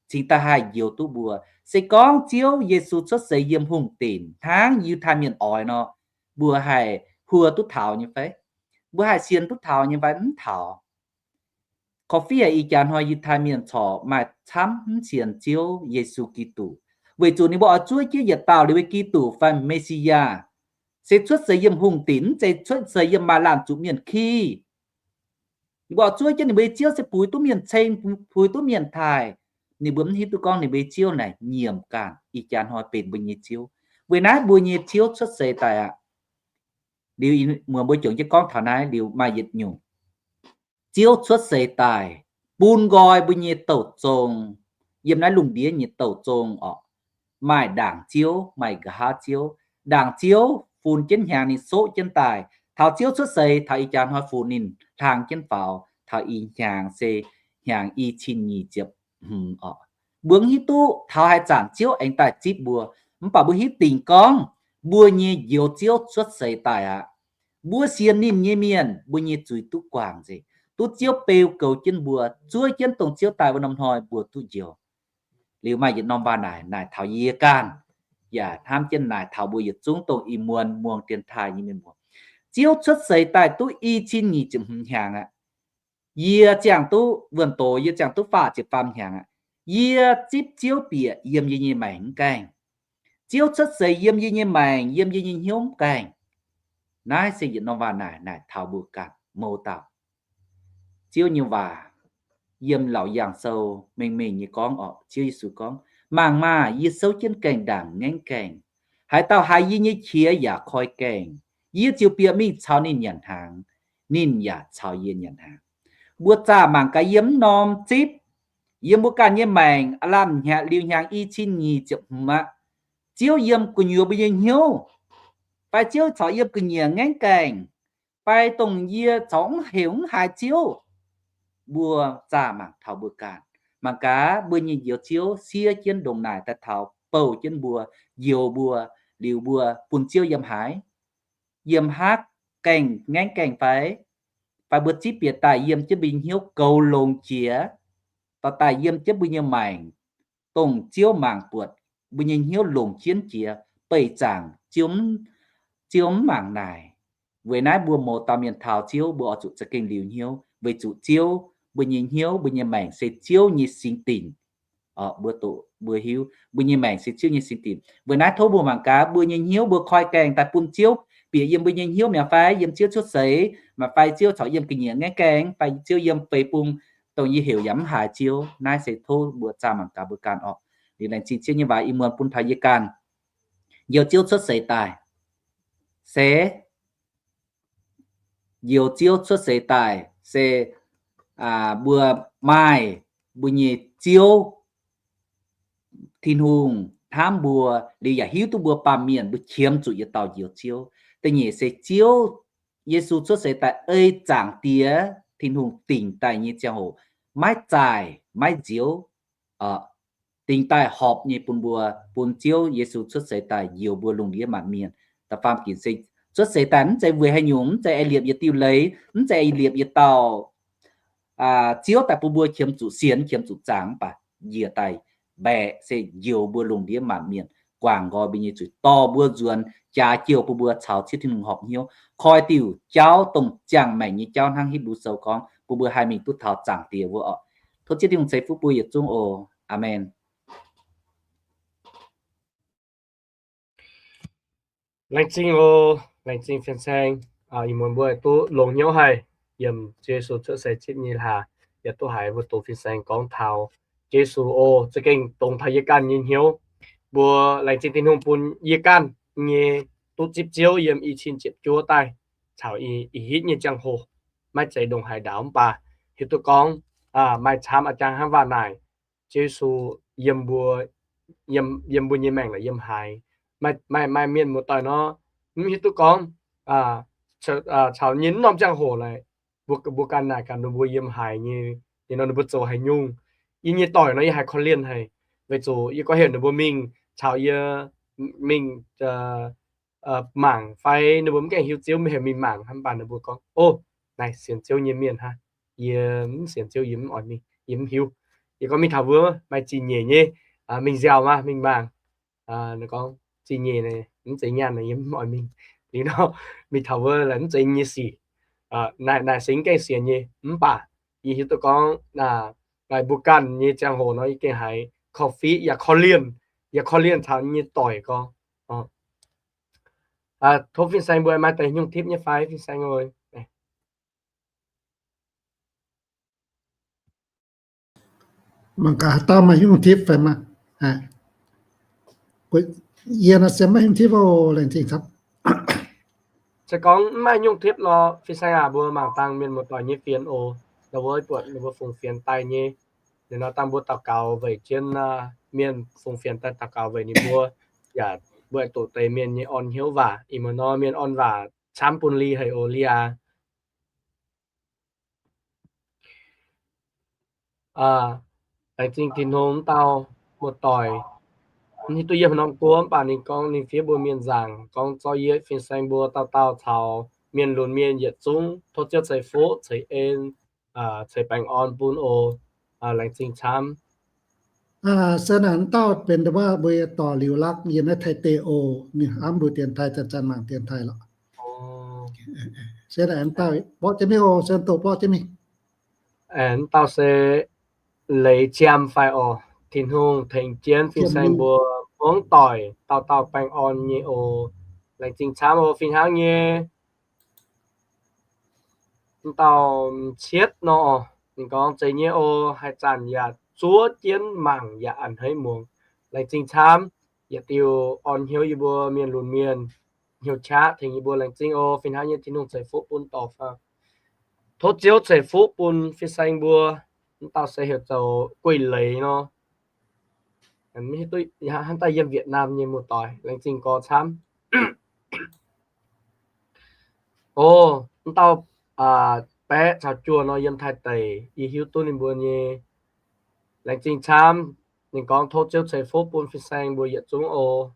cingx daaih haih njoux duqv mbuo. Se gorngv Ziouv Yesu cuotv seix yiem hungh dinc hnangv Yiutai Mienh oix nor, mbuo haih huo duqv taux nyei fai? Mbuo haih sienx duqv taux nyei fai? Mv taux. Korv-fiqv ih jaax hnoi Yiutai Mienh corc maaih camv mv sienx Ziouv Yesu Giduc, weic zuqc ninh mbuo oix zuov jienv yietc dauh liuz mbuo Giduc fai Me^si^yaa, se cuotv seix yiem hungh dinc, mv zeiz cuotv seix yiem maaih laanh zuqc mienh ki. Ninh mbuo oix zuov jienv ninh mbuo nyei Ziouv se puix duqv mienh ceng, puix duqv mienh taaih. Ninh mbuo mv hiuv duqv gorngv ninh mbuo nyei Ziouv naaic nyiemc ganh ih jaax hnoi benx mbuo nyei Ziouv. Weic naaiv mbuo nyei Ziouv cuotv seix daaih aqv. Liuz muonz mbuo jomc jienv gorngv taux naaiv liuz maaih yietc nyungc. Ziouv cuotv seix daaih bun nqoi mbuo nyei douh zong, yiem naaiv lungh ndiev nyei douh zong orqc, maaih ndaangc ziouv, maaih nqa'haav ziouv. Ndaangc ziouv fun jienv hnyangx ninh soqv jienv daaih. Taux Ziouv cuotv seix, taux ih jaax hnoi fun ninh hlang jienv faaux, taux ih hnyangx se hnyangx i cin nyic ziepc hmz orqc. Mbuo mv hiuv duqv taux haaix zanc Ziouv aengx daaih zipv mbuo, mv baac mbuo hiuv dingc gorngv mbuo nyei Njoux Ziouv cuotv seix daaih aqv. Mbuo sienx ninh nyei mienh, mbuo nyei zuiz duqv guangc nzengc, duqv Ziouv beu goux jienv mbuo, zuov jienv dongh Ziouv daaih wuov norm hnoi mbuo duqv njoux. Liuz maaih yietc norm waac naaic, naaic taux yie ganh, yaac hnamv jienv naaic taux mbuo yietc zungv dongh ih muonz muangx dienx taaih nyei mienh muoz. Ziouv cuotv seix daaih duqv i cin nyic ziepc hmz hnyangx aqv. Yie ziangh duqv wuonh doz, yie ziangh duqv faah ziepc faam hnyangx aqv. Yie zipv Ziouv bieqc yiem yie nyei maengc mv gaengh. Ziouv cuotv seix yiem yie nyei maengc, yiem yie nyei hnyouv mv gaengh. Naaiv se yietc norm waac naaic, naaic taux mbuo ganh mouz dauh. Ziouv nyei waac yiem Laauc Yaangh Sou mengh mengh nyei gorngv orqc, Ziouv Yesu gorngv, Mangc maah! Yie souv jienv gaengh ndaangc ngaengv gaengh. Haaix dauh haiz yie nyei qiex yaac koi gaengh, yie ziouc bieqc mingh caux ninh nyanc hnaangx, ninh yaac caux yie nyanc hnaangx. Mbuo zaah mangc gaax yiem mv norm zipv, yiem mbuo ganh nyei maengc aav lamh liuz hnyangx i cin nyic ziepc hmz aqv. Ziouv yiem gu'nyuoz mbuo nyei hnyouv, fai Ziouv corc yiem ga'nyiec ngaengv gaengh, fai dongh yie corc mv heuc mv haiz Ziouv. Mbuo zaah mangc taux mbuo ganh. Mangc gaax mbuo nyei Njoux Ziouv siev jienv ndongc naaic daaih taux bouh jienv mbuo, njoux mbuo, liuz mbuo bun Ziouv yiem haaix? Yiem haav gaengh ngaengv gaengh fai? Fai mbuo zipv bieqc daaih yiem jienv mbuo nyei hnyouv goux longx jiex, dorh daaih yiem jienv mbuo nyei maengc, dongh Ziouv mangc buatc mbuo nyei hnyouv longc jienv jiex, beih zaangc Ziouv mv mangc naaic. Weic naaiv mbuo mouz dauh mienh taux Ziouv mbuo oix zuqc za'gengh liuz hnyouv, weic zuqc Ziouv, mbuo nyei hnyouv, mbuo nyei maengc se Ziouv nyei singx dinc. Mbuo doqc mbuo hiuv mbuo nyei maengc se Ziouv nyei singx dinc. Weic naaiv tov mbuo mangc gaax mbuo nyei hnyouv mbuo koi gaengh daaih bun Ziouv bieqc yiem mbuo nyei hnyouv mi'aqv fai yiem Ziouv cuotv seix, maaih fai Ziouv corc yiem ga'nyiec ngaengv gaengh, fai Ziouv yiem feix bung, dongh yie heuc yaac mv haiz Ziouv. Naaiv se tov mbuo zaah mangc gaax mbuo ganh orqc. Liuz laengz zingh Ziouv nyei waac ih muonz bun taux yie ganh. Njoux Ziouv cuotv seix daaih se Njoux Ziouv cuotv seix daaih se mbuo maaih mbuo nyei Ziouv Tin-Hungh hnamv mbuo, liuz yaac hiuv duqv mbuo baamh mienh mbuo qiemx zuqc yietc dauh Njoux Ziouv. Da'nyeic se Ziouv Yesu cuotv seix daaih ei Zaangc Diex Tin-Hungh dingc daaih nyei ziangh hoc maiv zaaih maiv nzioux, dingc daaih horpc nyei bun mbuo, bun Ziouv Yesu cuotv seix daaih njoux mbuo lungh ndiev maanc mienh. Da'faam ginc se cuotv seix daaih mv zeiz weic haaix nyungc, mv zeiz ei liepc yietc diuh leiz, mv zeiz ei liepc yietc dauh Ziouv daaih bun mbuo qiemx zuqc sienx, qiemx zuqc zaangc, mv baac njiec daaih mbaeqc se njoux mbuo lungh ndiev maanc mienh, guangc nqoi mbuo nyei zuiz, dorh mbuo nzuonx, jaax jouh bun mbuo caux Ziouv Tin-Hungh horpc hnyouv, koi diuh jauv dongh ziangh maengc nyei jauv hnangv Hipv^lu Sou gorngv, bun mbuo haih mingh duqv taux Zaangc Diex wuov orqc. Tov Ziouv Tin-Hungh ceix fuqv bun yietc zungv oc. Aamen. Laengz zingh oc, laengz zingh Fan Saeng. ih muonz mbuo duqv longx hnyouv haic yiem Yesu cuotv seix zipv nyei hlaax, yaac duqv haiz mbuo doqc fin-saeng gorngv taux Yesu oc, za'gengh dongh taux yie ganh nyei hnyouv. Mbuo laengz zingh Tin-Hungh bun yie ganh nyei duqv zipv Ziouv yiem i cin ziepc juov daaih caux ih hitv nyei ziangh hoc, maiv zeiz ndongc haaix ndaauv mv baac hiuv duqv gorngv maaih camv a'jang hnangv waac naaic, Yesu yiem mbuo, yiem mbuo nyei maengc la'yiem haaix, maaih mienh muoz-doic nor, mv hiuv duqv gorngv caux nyei norm ziangh hoc naaic, mbuo ganh naaic gaax ninh mbuo yiem haaix nyei, ninh nor ninh mbuo zoux haaix nyungc. Yie nyei doic nor yie haiz korv-lienh haic, weic zuqc yie gorngv heuc ninh mbuo mingh caux yie mingh mangc fai ninh mbuo mv gaengh hiuv Ziouv mv heuc mingh mangc hnangv, mv baac ninh mbuo gorngv, o, naaic sienx Ziouv nyei mienh hnangv. Yie mv sienx Ziouv yie mv oix mingh, yie mv hiuv. Yie gorngv mingh taux wuov maaih zingh nyeic nyei, mingh nziaauc maah, mingh mangc. Ninh gorngv zingh nyeic mv zeiz nyaanh, yie mv oix mingh. Liuz nor mingh taux wuov laaix mv zeiz nyei sic. Naaic, naaic se mv gaengh sienx nyei, mv baac yie hiuv duqv gorngv naaic mbuo ganh nyei ziangh hoc nor yie gengh haiz korv-fiqv yaac korv-lienh, yaac korv-lienh caux nyei doic gorngv. Tov fin-saeng mbuo maaih deix nyungc tipv nyei fai fin-saeng oc? Mangc gaax haaix dauh maaih nyungc tipv fai maah. Yie nor se maiv nyungc tipv oc, laengz zingh camv. Se gorngv mv maaih nyungc tipv lorqc, fin-saeng aac, mbuo mangc dangh mienh muoz-doic nyei fienx oc. Ndau wuov buatc ninh mbuo fungx fienx daaih nyei. Ninh nor dangh mbuo daux gaux weic jienv mienh fungx fienx daaih daux gaux weic ninh mbuo, yaac mbuo doqc deix mienh nyei orn hnyouv waac. Ih muonz nor mienh orn waac camv bun Li haic oc, Li aac. Laengz zingh Tin-Hungh, mv dauh muoz-doic, mv hiuv duqv yiem haaix norm guoqv, mv baac ninh gorngv ninh fiev mbuo mienh nzaangc, gorngv zorqv yie fin-saeng mbuo dauh dauh caux mienh lunx mienh yietc zungv tov Ziouv ceix fuqv, ceix en, ceix baengh orn bun oc. Laengz zingh camv. Se naaic mv dauh benx ndau wuov mbuo dorh Liuz Lakv yiem naaiv Taiv deic oc. Ninh hnamv mbuo dienx Taiv, zanc-zanc mangc dienx Taiv lorqc. Se naaic mv dauh borqv jienv mingh oc, se doqc borqv jienv mingh. Mv dauh se Leiz Ziam fai oc. Tin-Hungh tengx jienv fin-saeng mbuo hmuangv doic dauh dauh baengh orn nyei oc. Laengz zingh camv oc, fih hnangv nyei. Mv dauh m'cietv nor, ninh gorngv, zeiz nyei oc, haih zanc yaac zuov jienv mangc yaac a'hneiv muangx. Laengz zingh camv, yietc diuh orn hnyouv yie mbuo mienh lunx mienh, hnyouv qaqv tengx yie mbuo. Laengz zingh oc, fih hnangv nyei, Tin-Hungh ceix fuqv bun dorh faah. Tov Ziouv ceix fuqv bun fin-saeng mbuo. Mv dauh se heuc zoux Gueiv Leiz nor. Hnangv daaih yiem Việt Nam nyei muoz-doic, laengz zingh gorx camv. O, mv dauh baeqv caux juoh nor yiem Taiv deic, yie hiuv duqv ninh mbuo nyei. Laengz zingh camv. Ninh gorngv tov Ziouv ceix fuqv bun fin-saeng mbuo yietc zungv oc.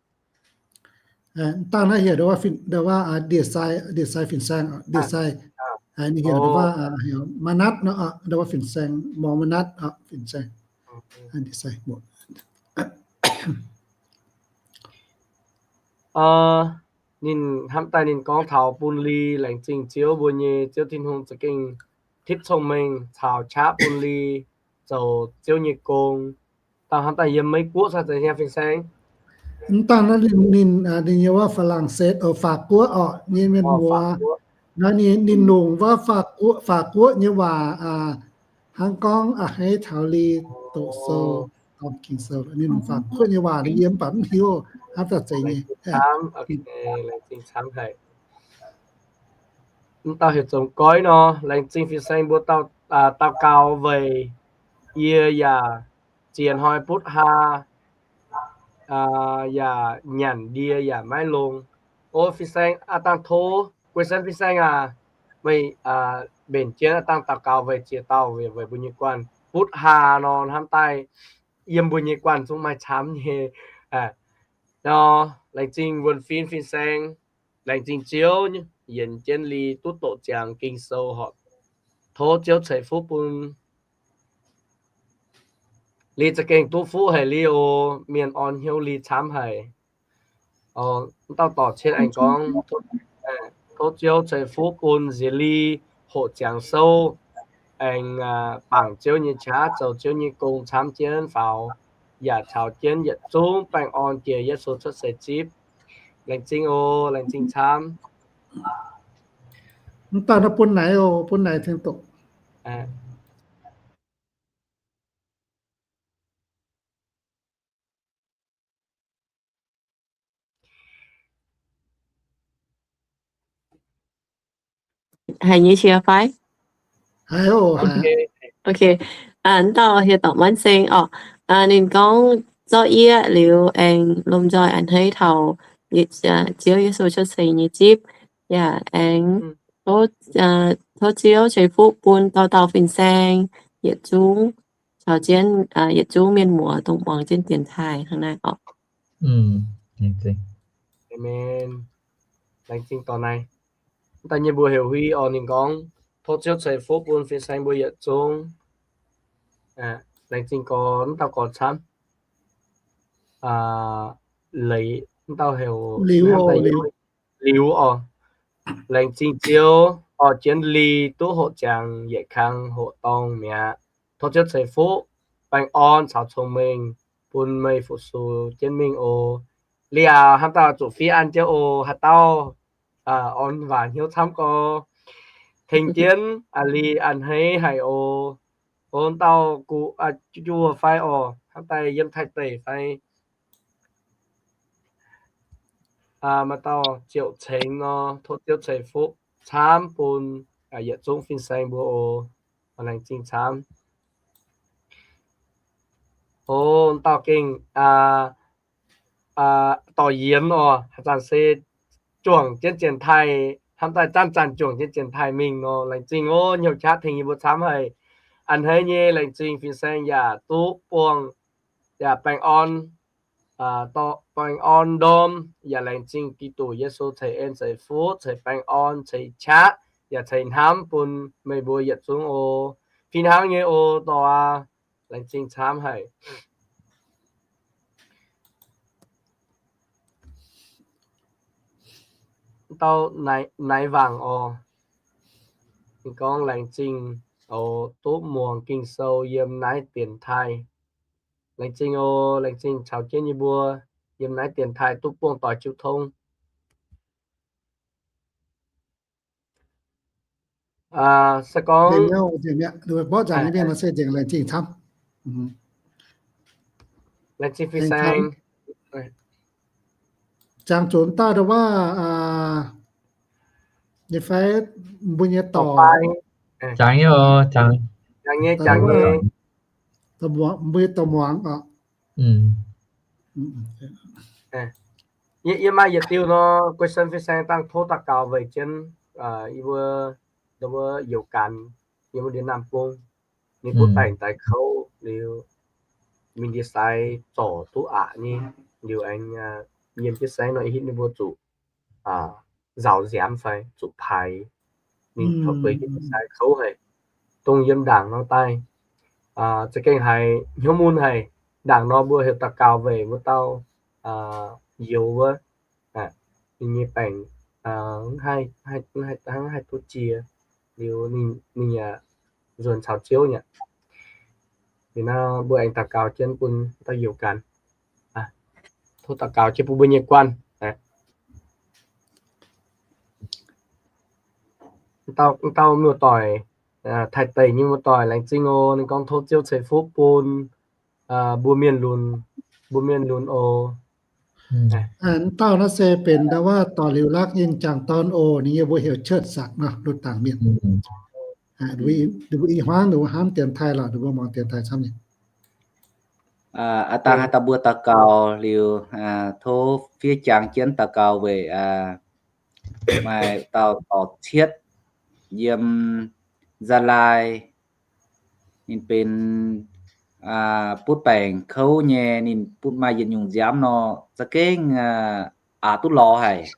Dangh naaiv heuc ndau wuov, ndau wuov ndie-sai, ndie-sai fin-saeng, ndie-sai. Ninh heuc ndau wuov, heuc Manatv nor, ndau wuov fin-saeng mor Manatv, fin-saeng. Ninh hnamv daaih ninh gorngv taux bun Li, laengz zingh Ziouv mbuo nyei Ziouv Tin-Hungh za'gengh tipv cong-mengh caux qaqv bun Li zoux Ziouv nyei gong. Dauh hnamv daaih yiem Meiv Guoqv caux za'gengh fin-saeng. Mv dangh naaiv ninh, ninh nyei wuov Faa^lang^setv, Faa Guoqv orqc, nyei mienh muoz. Naaiv ninh, ninh longc wuov Faa Guoqv, Faa Guoqv nyei waac, hnangv gorngv a'hneiv taux Li doqc sou, dorh Ging-Sou. Ninh longc Faa Guoqv nyei waac, yie mv baac mv hiuv hnangv daaih zeiz nyei. Mv dauh heuc Zong Goiv nor, laengz zingh fin-saeng mbuo daux gaux weic yie yaac ziex hnoi butv haa, yaac nyanc ndie yaac maiv longx. O fin-saeng, aa dangh tov guei sen fin-saeng aac, meih mbenc jienv aa dangh daux gaux weic ziex dauh, weic mbuo nyei guanh. Butv haa nor hnamv daaih yiem mbuo nyei guanh zungv maaih camv nyei. Nor, laengz zingh wuonh fin fin-saeng, laengz zingh Ziouv yienc jienv Li duqv doqc ziangx Ging-Sou horpc. Tov Ziouv ceix fuqv bun Li za'gengh duqv fuqv haic Li oc. Mienh orn hnyouv Li camv haic. Mv dauh dorc cien aengx gorngv, tov Ziouv ceix fuqv bun nziex Li hoqc ziangx souv, aengx bangc Ziouv nyei qaqv zoux Ziouv nyei gong camv jienv faaux, yaac caux jienv yietc zungv baengh orn jiex Yesu cuotv seix zipv. Laengz zingh oc, laengz zingh camv. Mv dauh naaiv bun naaiv oc, bun naaiv tengx doqc. Haiz nyei qiex fai? Haiz oc. Mv dauh hieh dorngc Muonv Seng orqc, ninh gorngv zorqv yieqv liuz aengx lomh nzoih a'hneiv taux Ziouv Yesu cuotv seix nyei zipv, yaac aengx tov Ziouv ceix fuqv bun dauh dauh fin-saeng yietc zungv caux jienv yietc zungv mienh muoz dongh muangx jienv dienx taaih hnangv naaiv orqc. Amen. Laengz zingh dorh naaiv. Da'nyeic mbuo heuc Huiv orqc, ninh gorngv, tov Ziouv ceix fuqv bun fin-saeng mbuo yietc zungv. Laengz zingh gorx, mv dauh gorx camv. Leiz, mv dauh heuc Liuz orqc. Laengz zingh Ziouv orqc, jienv lih duqv hoqc ziangx yietc kang hoqc dorngh mi'aqv. Tov Ziouv ceix fuqv baengh orn caux cong-mengh bun meih fu-sux jienv mingh oc. Liuz hnamv daaih zuqc fiev an jienv oc. Haaix dauh orn waac hnyouv camv gorx, tengx jienv a'li a'hneiv haic oc. Orn dauh guv juv fai orqc, hnamv daaih yiem Taiv deic fai maaih dauh ziouc cengx nor, tov Ziouv ceix fuqv camv bun yietc zungv fin-saeng mbuo oc. Laengz zingh camv. Orn dauh gengh dorh yienx orqc, haaix zanc se juangc jienv Janx-Taiv, hnamv daaih zanc-zanc juangc jienv Janx-Taiv mingh nor. Laengz zingh oc, hnyouv qaqv tengx yie mbuo camv haic. A'hneiv nyei laengz zingh fin-saeng yaac duqv buangh yaac baengh orn, baengh orn ndorm, yaac laengz zingh Giduc Yesu ceix en ceix fuqv ceix baengh orn ceix qaqv yaac ceix hnamv bun meih mbuo yietc zungv oc. Fih hnangv nyei oc, dorh aac. Laengz zingh camv haic. Dauh Naaiv Wangc orqc, ninh gorngv, laengz zingh oc, duqv muangx Ging-Sou yiem naaiv dienx taaih. Laengz zingh oc, laengz zingh caux jienv yie mbuo yiem naaiv dienx taaih duqv buangh doix jiu tong. Se gorngv mborqv nzengc mi'aqv, mborqv nzengc nyei mienh nor se nzengc laengz zingh camv. Laengz zingh fin-saeng. Jangx zuqc daaih ndongc waac nyei fai mbuo nyei dorc. Jangx nyei, jangx nyei, jangx nyei. Mbuo nyei dorc muangx oc. Yie maaih yietc diuh nor, question fin-saeng dangh tov daux gaux weic jienv yie mbuo, wuov youz ganx, yie mbuo ndie naamh bung, ninh butv baengc daaih kouv liuz, mingh ndie sai zorc duqv aqc nyei, liuz aengx yiem jienv saengv nor, ih hitv ninh mbuo zuqc nzaaux nziaamv fai zuqc paaix. Ninh taux bueix ndie sai kouv haic, dongh yiem ndaangc nor daaih. Za'gengh haiz hnyouv mun haic. Ndaangc nor mbuo heuc daux gaux weic wuov dauh youz wuov, ninh nyei baengc hnangv haih duqv jiex, liuz ninh yaac nzuonx caux Ziouv nyei. Liuz nor mbuo aengx daux gaux jienv bun dauh youz ganx. Tov daux gaux jienv bun mbuo nyei guanh. Dauh muoz-doic, Taiv deic nyei muoz-doic, laengz zingh oc. Ninh gorngv tov Ziouv ceix fuqv bun mbuo mienh lunx, mbuo mienh lunx oc. Dauh naaiv se benx ndau wuov dorc liuz lakv nyei m'jangc dorn oc. Ninh nyei mbuox heuc Church Sac nor, lutv dangc mienh. Ninh mbuo ih hmuangv ninh mbuo hnamv dienx taaih lorqc, ninh mbuo muangx dienx taaih camv nyei. Aa dangh haaix dauh mbuo daux gaux liuz, tov fiev jangx jienv daux gaux weic maaih dauh dorc cietv yiem Gia Lai. Ninh benx butv baengc kouv nyei, ninh butv maaih yietc nyungc nziaamv nor, za'gengh aqc duqv lorz haic.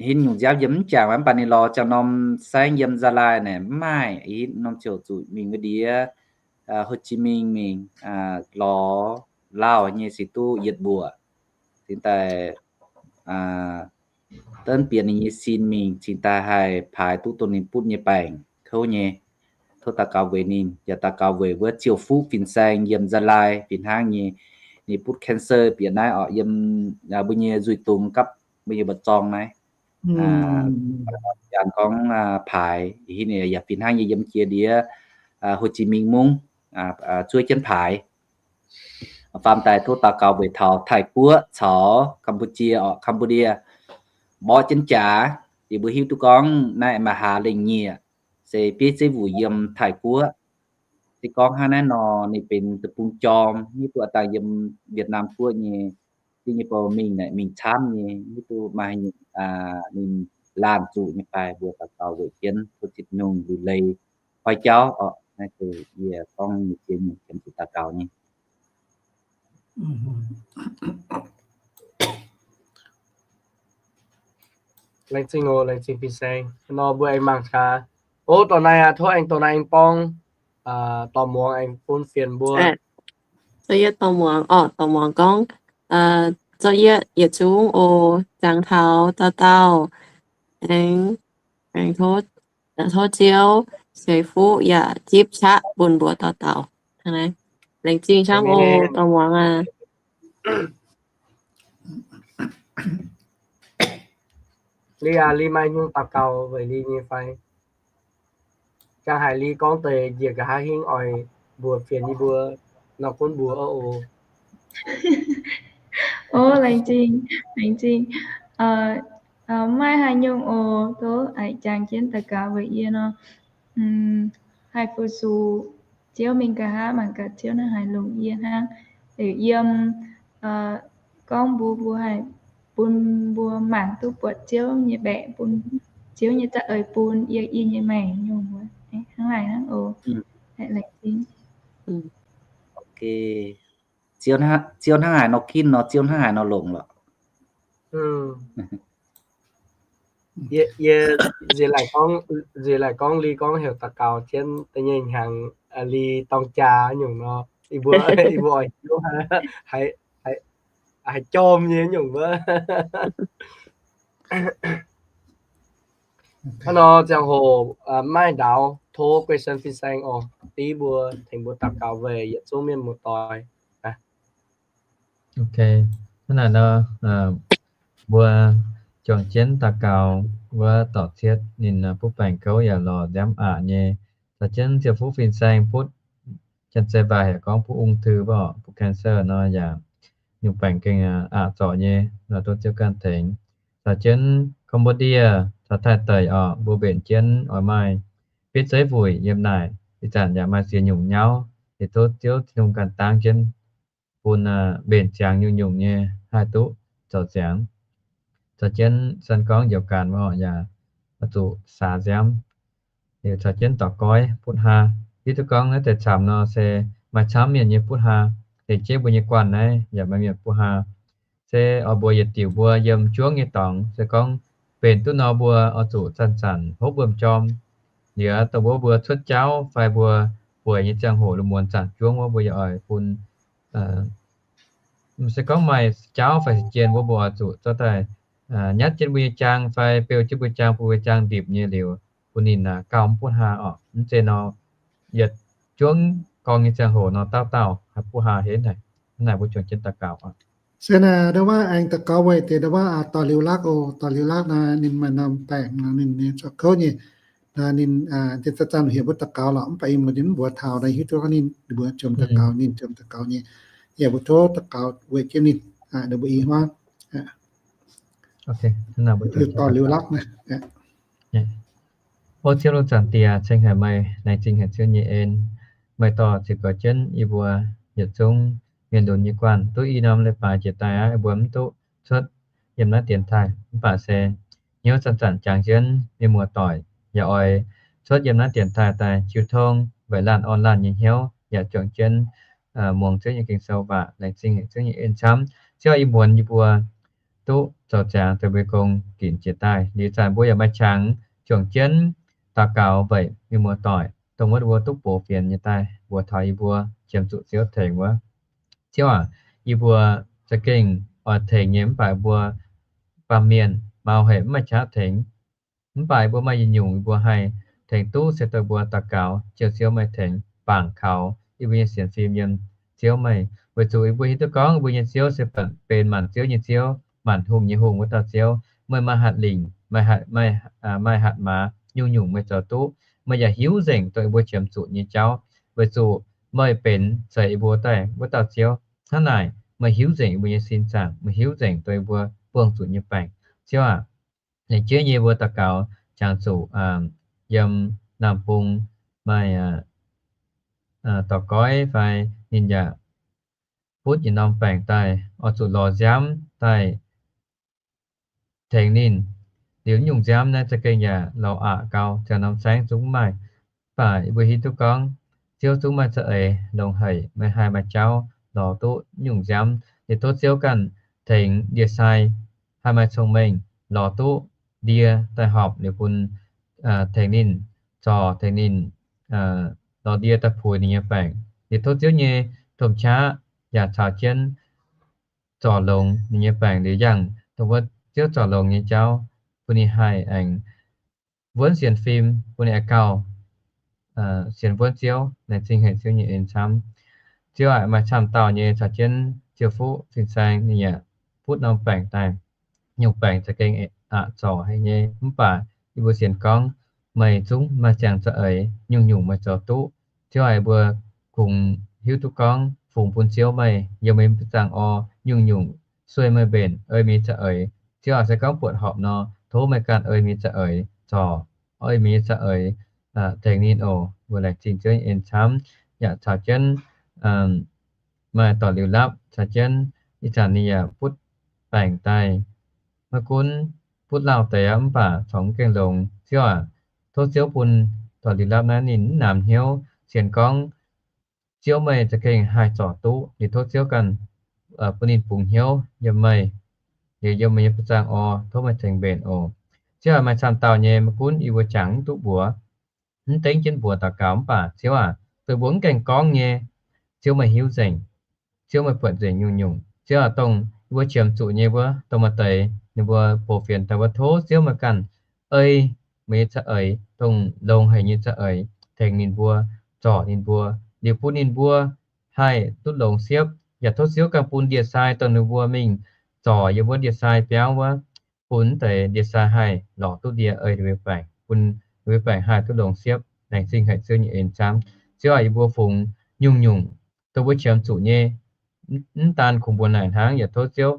Hinh nyungc nziaamv yiem mv jangc, mv baac ninh lorz ziangh norm saengv yiem Gia Lai naaic mv maaih, hinh norm ziouc zuqc mingh wuov ndiev Hồ Chí Minh mingh lorz lauh nyei se duqv yietc mbuoqc. Cingx daaih duqv bieqc ninh nyei sin mingh, cingx daaih haih paaix duqv dongh ninh butv nyei baengc kouv nyei. Tov daux gaux weic ninh, yaac daux gaux weic wuov ziouc fuqv fin-saeng yiem Gia Lai fih hnangv nyei. Ninh butv cancer bieqc naaiv orqc, yiem mbuo nyei nzuih dungz gapv mbuo yiem mbu'zorng naaiv. Janx gorngv paaix, yaac fih hnangv nyei yiem jiex ndiev Hồ Chí Minh mungv zuov jienv paaix. Faam daaih tov daux gaux weic taux Taiv-Guoqv caux Campuchia, Cambodia mborqv jienv jaax. Yie mbuo hiuv duqv gorngv naaiv maaih hlaax lengh nyiec, se bieiv zeiv wuic yiem Taiv-Guoqv. Se gorngv hnangv naaiv nor, ninh benx deic-bung jorm, hiuv duqv aav dangh yiem Việt Nam guoqv nyei, zinh nyei bou mingh naaic mingh camv nyei, hiuv duqv maaih ninh laanh zuqc nyei fai. Mbuo daux gaux weic jienv tov zipv nungh liuz leiz koi jauv oc. Naaiv se yie gorngv nyei jiex nyungc qiemx zuqc daux gaux nyei. Laengz zingh oc, laengz zingh fin-saeng. Nor mbuo aengx mangc gaax. Ov, dorh naaiv aqv, tov aengx dorh naaiv aengx borngv, dorh muangx aengx bun fienx mbuo. Zorqv yietv dorh muangx orqc, dorh muangx gorngv, zorqv yietv yietc zungv oc, jangx taux dauh dauh, aengx, aengx tov, tov Ziouv ceix fuqv yaac zipv qaqv bun mbuo dauh dauh. Laengz zingh camv oc, dorh muangx aqv. Li aac, Li maaih nyungc daux gaux weic Li nyei fai? Jangx haic Li gorngv deix njiec nqa'haav hingv oix mbuox fienx yie mbuo nor gunv mbuox oc. Ov, laengz zingh, laengz zingh. Maaih haaix nyungc oc, tov aqc jangx jienv daux gaux weic yie nor, haih fu-sux Ziouv mingh nqa'haav mangc gaax Ziouv hnangv haaix longc yie hnangv. Liuz yiem gorngv mbuo, mbuo haih bun mbuo mangc duqv buatc Ziouv nyei mbaeqc, bun Ziouv nyei za'eix bun yie, yie nyei maengc nyungc wuov hnangv naaic hnangv oc. Laengz zingh. Ziouv hnangv haaix nor ginv nor, Ziouv hnangv haaix nor longc lorqc. Yie, yie nziex laaic gorngv, nziex laaic gorngv Li gorngv heuc daux gaux jienv da'nyeic hnyangx, Li dorng jaa nyungc nor, yie mbuo, yie mbuo oix hiuv haiz jorm nyei nyungc wuov. Hnangv nor ziangh hoc maaih ndaaux tov question fin-saeng oc, div mbuo tengx mbuo daux gaux weic yietc zungv mienh muoz-doic. Ok, hnangv naaic nor, mbuo juangc jienv daux gaux wuov dorc cietv ninh butv baengc gouv yaac lorz nziaamv aqc nyei. Caux jienv ziouc fuqv fin-saeng butv, janx-zei mbaaic heuc gorngv butv ung thư mv baac butv cancer nor yaac nyungc baengc gengh aqc zorc nyei, lorz duqv Ziouv ganh tengx. Caux jienv Cambodia caux Taiv deic orqc, mbuo mbenc jienv oix maaih bieiv zeiv wuic yiem naaic, ih zanc yaac maaih ziex nyungc nyauv, liuz tov Ziouv Tin-Hungh ganh dangv jienv bun mbenc ziangx nyungc-nyungc nyei haih duqv zoux ziangx. Caux jienv san gorngv njoux ganh wuov orqc yaac oix zuqc saax nziaamv. Liuz caux jienv dorc goiv butv haa. Hiuv duqv gorngv naaiv deix camv nor se maaih camv mienh nyei butv haa. Lengc jeiv mbuo nyei guanh naaiv yaac maaih mienh butv haa. Se oix mbuox yietc diuc mbuo yiem juangv nyei dorngx, se gorngv mbenc duqv nor mbuo oix zuqc zanc-zanc hopv wuom-jorm. Liuz dongh wuov mbuo cuotv jauv fai mbuo bueix nyei ziangh hoc lungh muonz zaangc juangv wuov, mbuo yaac oix bun se gorngv maaih jauv fai se jien wuov, mbuo oix zuqc zorqv daaih nyatv jienv mbuo nyei jaang fai beu jienv mbuo jaang, bun mbuo jaang ndipc nyei liuz, bun ninh gauh mv butv haa orqc. Mv zeiz nor, yietc juangv gorngv nyei ziangh hoc nor dauh dauh haih butv haa henv haic. Hnangv naaic mbuo juangc jienv daux gaux oc. Se naaic ndau wuov aengx daux gaux weic deix ndau wuov dorh liuz lakv oc. Dorh liuz lakv naaic ninh maaih norm baengc nor ninh nyei zorqv kouv nyei. Ninh zanc-zanc heuc mbuo daux gaux lorqc, mv baac ih muonz ninh mv mbuox taux, naaiv hiuv duqv ninh mbuox jomc daux gaux, ninh jomc daux gaux nyei. Yaac mbuo tov daux gaux weic jienv ninh, ninh mbuo i hmuangv. Dorh liuz lakv naaic. O Ziouv, lungh zaangc Diex, ceng haic meih, laengz zingh haic Ziouv nyei en. Meih dorh ziux goux jienv yie mbuo yietc zungv mienh lunx nyei guanh duqv i norm leiz-baaix jiex daaih aqv, yie mbuo mv duqv cuotv yiem naaiv dienx taaih. Mv baac se hnyouv zanc-zanc jangx jienv mienh muoz-doic yaac oix cuotv yiem naaiv dienx taaih daaih jiu tong weic laanh orn laanh nyei hnyouv, yaac juangc jienv muangx Ziouv nyei Ging-Sou waac. Laengz zingh haic Ziouv nyei en camv. Ziouv, ih muonz yie mbuo duqv zoux ziangx deix mbuo gong ginc jiex daaih. Liuz zanc mbuo yaac maaih qangx juangc jienv daux gaux weic mienh muoz-doic, dongh wuov mbuo duqv box fienx nyei daaih mbuox taux yie mbuo qiemx zuqc Ziouv tengx wuov. Ziouv aac, yie mbuo za'gengh oix tengx nyei, mv baac mbuo baamh mienh mau haic, mv maaih qaqv tengx. Mv baac yie mbuo maaih yietc nyungc yie mbuo haih tengx duqv se dongh mbuo daux gaux, Ziouv, Ziouv meih tengx bangc kaux yie mbuo nyei sienx fim yiem Ziouv meih, weic zuqc yie mbuo hiuv duqv gorngv yie mbuo nyei Ziouv se benx maanc ziouv nyei Ziouv, maanc hungh nyei Hungh wuov dauh Ziouv. Meih maaih hatc lingc, maaih hatc, maaih, maaih hatc maaz, nyungc-nyungc meih zoux duqv. Meih yaac hiuv nzengc dongh yie mbuo qiemx zuqc nyei jauv, weic zuqc meih benx zeix yie mbuo daaih wuov dauh Ziouv. Hnangv naaic, meih hiuv nzengc yie mbuo nyei sin zaangc, meih hiuv nzengc dongh yie mbuo buangh zuqc nyei baengc. Ziouv aac, laengz zingh nyei mbuo daux gaux jangx zuqc yiem naamh bung maaih dorc goiv fai ninh yaac butv yietc norm baengc daaih, oix zuqc lorz nziaamv daaih tengx ninh. Liuz nyungc nziaamv naaiv za'gengh yaac lorz aqc gau, ziangh norm saengv zungv maaih. Mv baac yie mbuo hiuv duqv gorngv Ziouv zungv maaih za'eix longx haic, meih haih maaih jauv lorz duqv nyungc nziaamv. Yie tov Ziouv ganh tengx ndie-sai haih maaih cong-mengh lorz duqv ndie daaih horpc liuz bun, tengx ninh zorc, tengx ninh lorz ndie daaih puix ninh nyei baengc. Yie tov Ziouv nyei domh qaqv yaac caux jienv zorc longx ninh nyei baengc liuz yangh dongh wuov Ziouv zorc longx nyei jauv, bun ninh haih aengx wuonv sienx fim, bun ninh aengx gauh sienx wuonv Ziouv. Laengz zingh haic Ziouv nyei en camv. Ziouv aac, maaih camv dauh nyei caux jienv Ziouv Fuqv fin-saeng ninh yaac butv norm baengc daaih. Nyungc baengc za'gengh aqc zorc haic nyei, mv baac yie mbuo sienx gorngv meih zungv maaih ziangh za'eix, nyungc-nyungc meih zoux duqv. Ziouv aac, yie mbuo kungx hiuv duqv gorngv fungx bun Ziouv meih, yiem meih nyei zaangh orn nyungc-nyungc sueih meih mbenc ei mienh nyei za'eix. Ziouv aac, se gorngv buatc horpc nor, tov meih ganh ei mienh nyei za'eix zorc, ei mienh nyei za'eix tengx ninh oc. Mbuo laengz zingh Ziouv nyei en camv, yaac caux jienv maaih dorc Liuz Lapv caux jienv ih zanc ninh yaac butv baengc daaih. Maiv gunv butv lauh deix aqv, mv baac corc mv gaengh longx. Ziouv aac, tov Ziouv bun dorc Liuz Lapv naaiv ninh mv namx hnyouv, sienx gorngv Ziouv meih za'gengh haih zorc duqv. Liuz tov Ziouv ganh bun ninh bungx hnyouv yiem meih, liuz yiem meih nyei zaangh orn tov meih tengx mbenc oc. Ziouv aac, maaih camv dauh nyei maiv gunv yie mbuo jangx mv duqv mbuox, mv dengv jienv mbuox daux gaux, mv baac Ziouv aac, dongh mbuo mv gaengh gorngv nyei, Ziouv meih hiuv nzengc. Ziouv meih buatc nzengc nyungc-nyungc. Ziouv aac, dongh yie mbuo qiemx zuqc nyei wuov, dongh maaih deix ninh mbuo bouh fienx daaih wuov, tov Ziouv meih ganh ei meih nyei za'eix, dongh longx haic nyei za'eix, tengx ninh mbuo, zorc ninh mbuo, liuz bun ninh mbuo haih duqv longx siepv. Yaac tov Ziouv ganh bun ndie-sai dongh ninh mbuo mingh zorc yiem wuov ndie-sai biauv wuov, bun wuov deix ndie-sai haih lorz duqv ndie ei ninh mbuo baengc, bun ninh mbuo baengc haih duqv longx siepv. Laengz zingh haic Ziouv nyei en camv. Ziouv aac, yie mbuo fungx nyungc-nyungc dongh mbuo qiemx zuqc nyei, mv daan kungx mbuo naaic hnangv, yaac tov Ziouv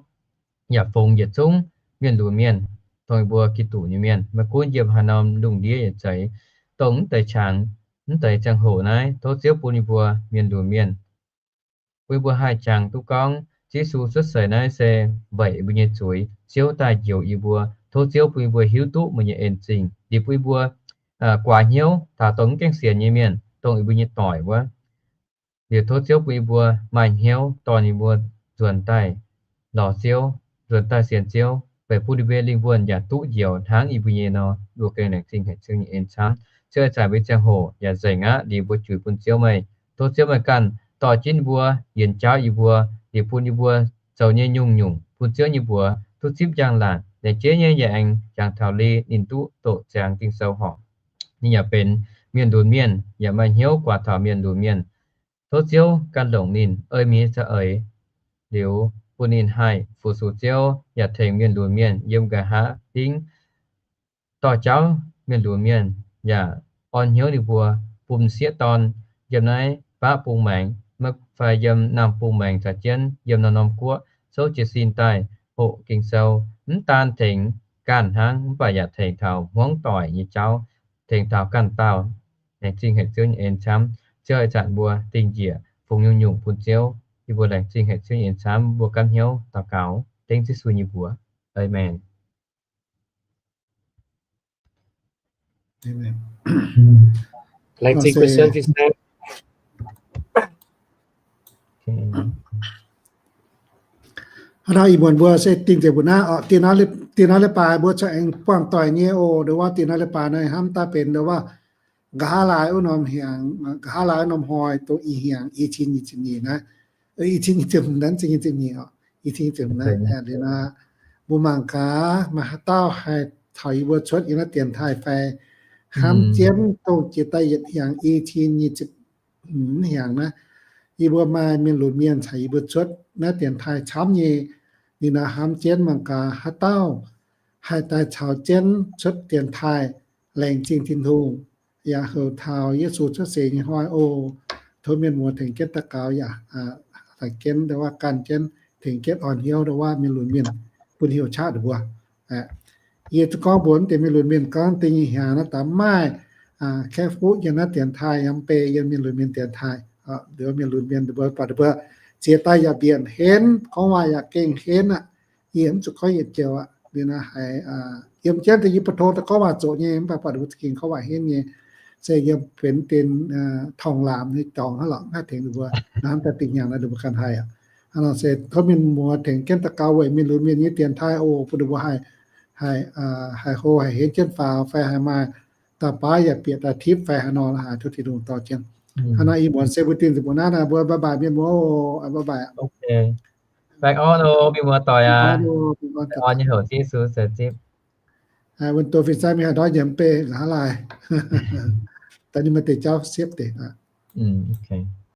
yaac fungx yietc zungv mienh lunx mienh, dongh yie mbuo Giduc nyei mienh, maiv gunv yiem haaix norm lungh ndiev yaac zeiz, dongh mv deix qangx, mv deix ziangh hoc naaiv, tov Ziouv bun yie mbuo mienh lunx mienh, bun yie mbuo haih jangx duqv gorngv Yesu cuotv seix naaiv se weic yie mbuo nyei zuiz, Ziouv daaih njoux yie mbuo. Tov Ziouv bun yie mbuo hiuv duqv meih nyei en zingh, liuz bun yie mbuo guaax hnyouv taux dongh mv gaengh sienx nyei mienh, dongh yie mbuo nyei doic wuov. Liuz tov Ziouv bun yie mbuo maaih hnyouv dorh yie mbuo nzuonx daaih lorz Ziouv, nzuonx daaih sienx Ziouv, weic bun yie mbuo lingh wuonh yaac duqv njoux hnangv yie mbuo nyei nor. Yie mbuo gengh laengz zingh haic Ziouv nyei en camv. Ziouv aac, zanc mbuo nyei ziangh hoc yaac nzengc aqv, liuz mbuo juix bun Ziouv meih. Tov Ziouv meih ganh dorh jienv yie mbuo, yienx jaauv yie mbuo, liuz bun yie mbuo zoux nyei nyungc-nyungc bun Ziouv nyei mbuox duqv zipv njang-laangc. Laengz zingh nyei yaac aengx jangx taux liuz ninh duqv doqc ziangx Ging-Sou horpc, ninh yaac benx mienh lunx mienh, yaac maaih hnyouv guaax taux mienh lunx mienh. Tov Ziouv ganh longc ninh ei mienh nyei za'eix, liuz bun ninh haih fu-sux Ziouv yaac tengx mienh lunx mienh yiem nqa'haav hingv dorh jauv mienh lunx mienh, yaac orn hnyouv ninh mbuo, bun m'sieqv dorn yiem naaiv baqv bung maengx, maiv fai yiem naamh bung maengx caux jienv yiem norm-norm guoqv souv jiez sin daaih hoqc Ging-Sou, mv daan tengx ganh hnangv, mv baac yaac tengx taux hmuangv doic nyei jauv, tengx taux ganh dauh. Laengz zingh haic Ziouv nyei en camv. Ziouv ih zanc mbuo dingh njiec fungx nyungc-nyungc bun Ziouv. Yie mbuo laengz zingh haic Ziouv nyei en camv, mbuo gaamv hnyouv daux gaux dengv Yesu nyei mbuox. Aamen. Laengz zingh Christian, Christian. Hnangv naaiv ih muonz mbuo se dingh nzengc mbuo naaiv oc. Dingh naaiv leiz-baaix mbuo corc aengx buangh doic nyei oc. Ndo wuov dingh naaiv leiz-baaix naaiv hnamv daaih benx ndo wuov nqa'haav laai wuov norm hnyangx, nqa'haav laai wuov norm hnoi, dongh ih hnyangx, i cin nyic ziepc nyeic naaiv, i cin nyic ziepc hmz, i cin nyic ziepc nyeic oc, i cin nyic ziepc hmz naaiv. Liuz naaiv mbuo mangc gaax maaih haaix dauh haih caux yie mbuo cuotv yiem naaiv dienx taaih fai hnamv jienv dongh jiex daaih yietc hnyangx, i cin nyic ziepc hmz hnyangx naaiv, yie mbuo maaih mienh lunx mienh caux yie mbuo cuotv naaiv dienx taaih camv nyei. Ninh naaic hnamv jienv mangc gaax haaix dauh haih daaih caux jienv cuotv dienx taaih laengz zingh Tin-Hungh, yaac houc taux Yesu cuotv seix nyei hnoi oc. Tov mienh muoz tengx jienv daux gaux yaac tengx jienv ndau wuov gan jienv, tengx jienv orn hnyouv ndau wuov mienh lunx mienh, bun heuc qaqv ninh mbuo. Yie zuqc gorngv mbuox deix mienh lunx mienh gorngv da'nyeic hnyangx naaiv daaih maaih kaeqv fuqv yiem naaiv dienx taaih, yiem mv bei yiem mienh lunx mienh dienx taaih, mienh lunx mienh ninh mbuo buatc ninh mbuo ziex daaih yaac mbienc henv, gorngv waac yaac gengh henv aqv. Yie mv zuqc gorngv yietc joux aqv. Liuz naaiv haiz yiem jienv deix yie bu tong daaih gorngv waac zoqc nyei, mv baac buatc ninh mbuo za'gengh gorngv waac henv nyei. Se yiem benx dienx torngx laamc nyei dorngx hnangv lorqc, mv haih tengx ninh mbuo. Naaiv daaih da'nyeic hnyangx naaiv ninh mbuo ganh haih aqv. Hnangv nor se tov mienh muoz tengx jienv daux gaux weic mienh lunx mienh nyei dienx taaih oc, bun ninh mbuo haih, haih, haih hlo haih henv jienv faaux fai haih maaih daaih baav yaac bieqc daaih tipv fai haaix nor la'haaix, tov Tin-Hungh dorh jienv. Hnangv naaiv ih muonz se mbuo dingh nzunc mbuo naaiv naaiv, mbuo bye bye mienh muoz oc, bye bye. Baengh orn oc, mienh muoz doic aac. Baengh orn nyei houc Ziouv Yesu se zipv. Wuonh doz fin-saeng mingh haaix ndorm nyiemc mv bei nqa'haav laai. Daaih ninh maaih deix jauv siepv deix.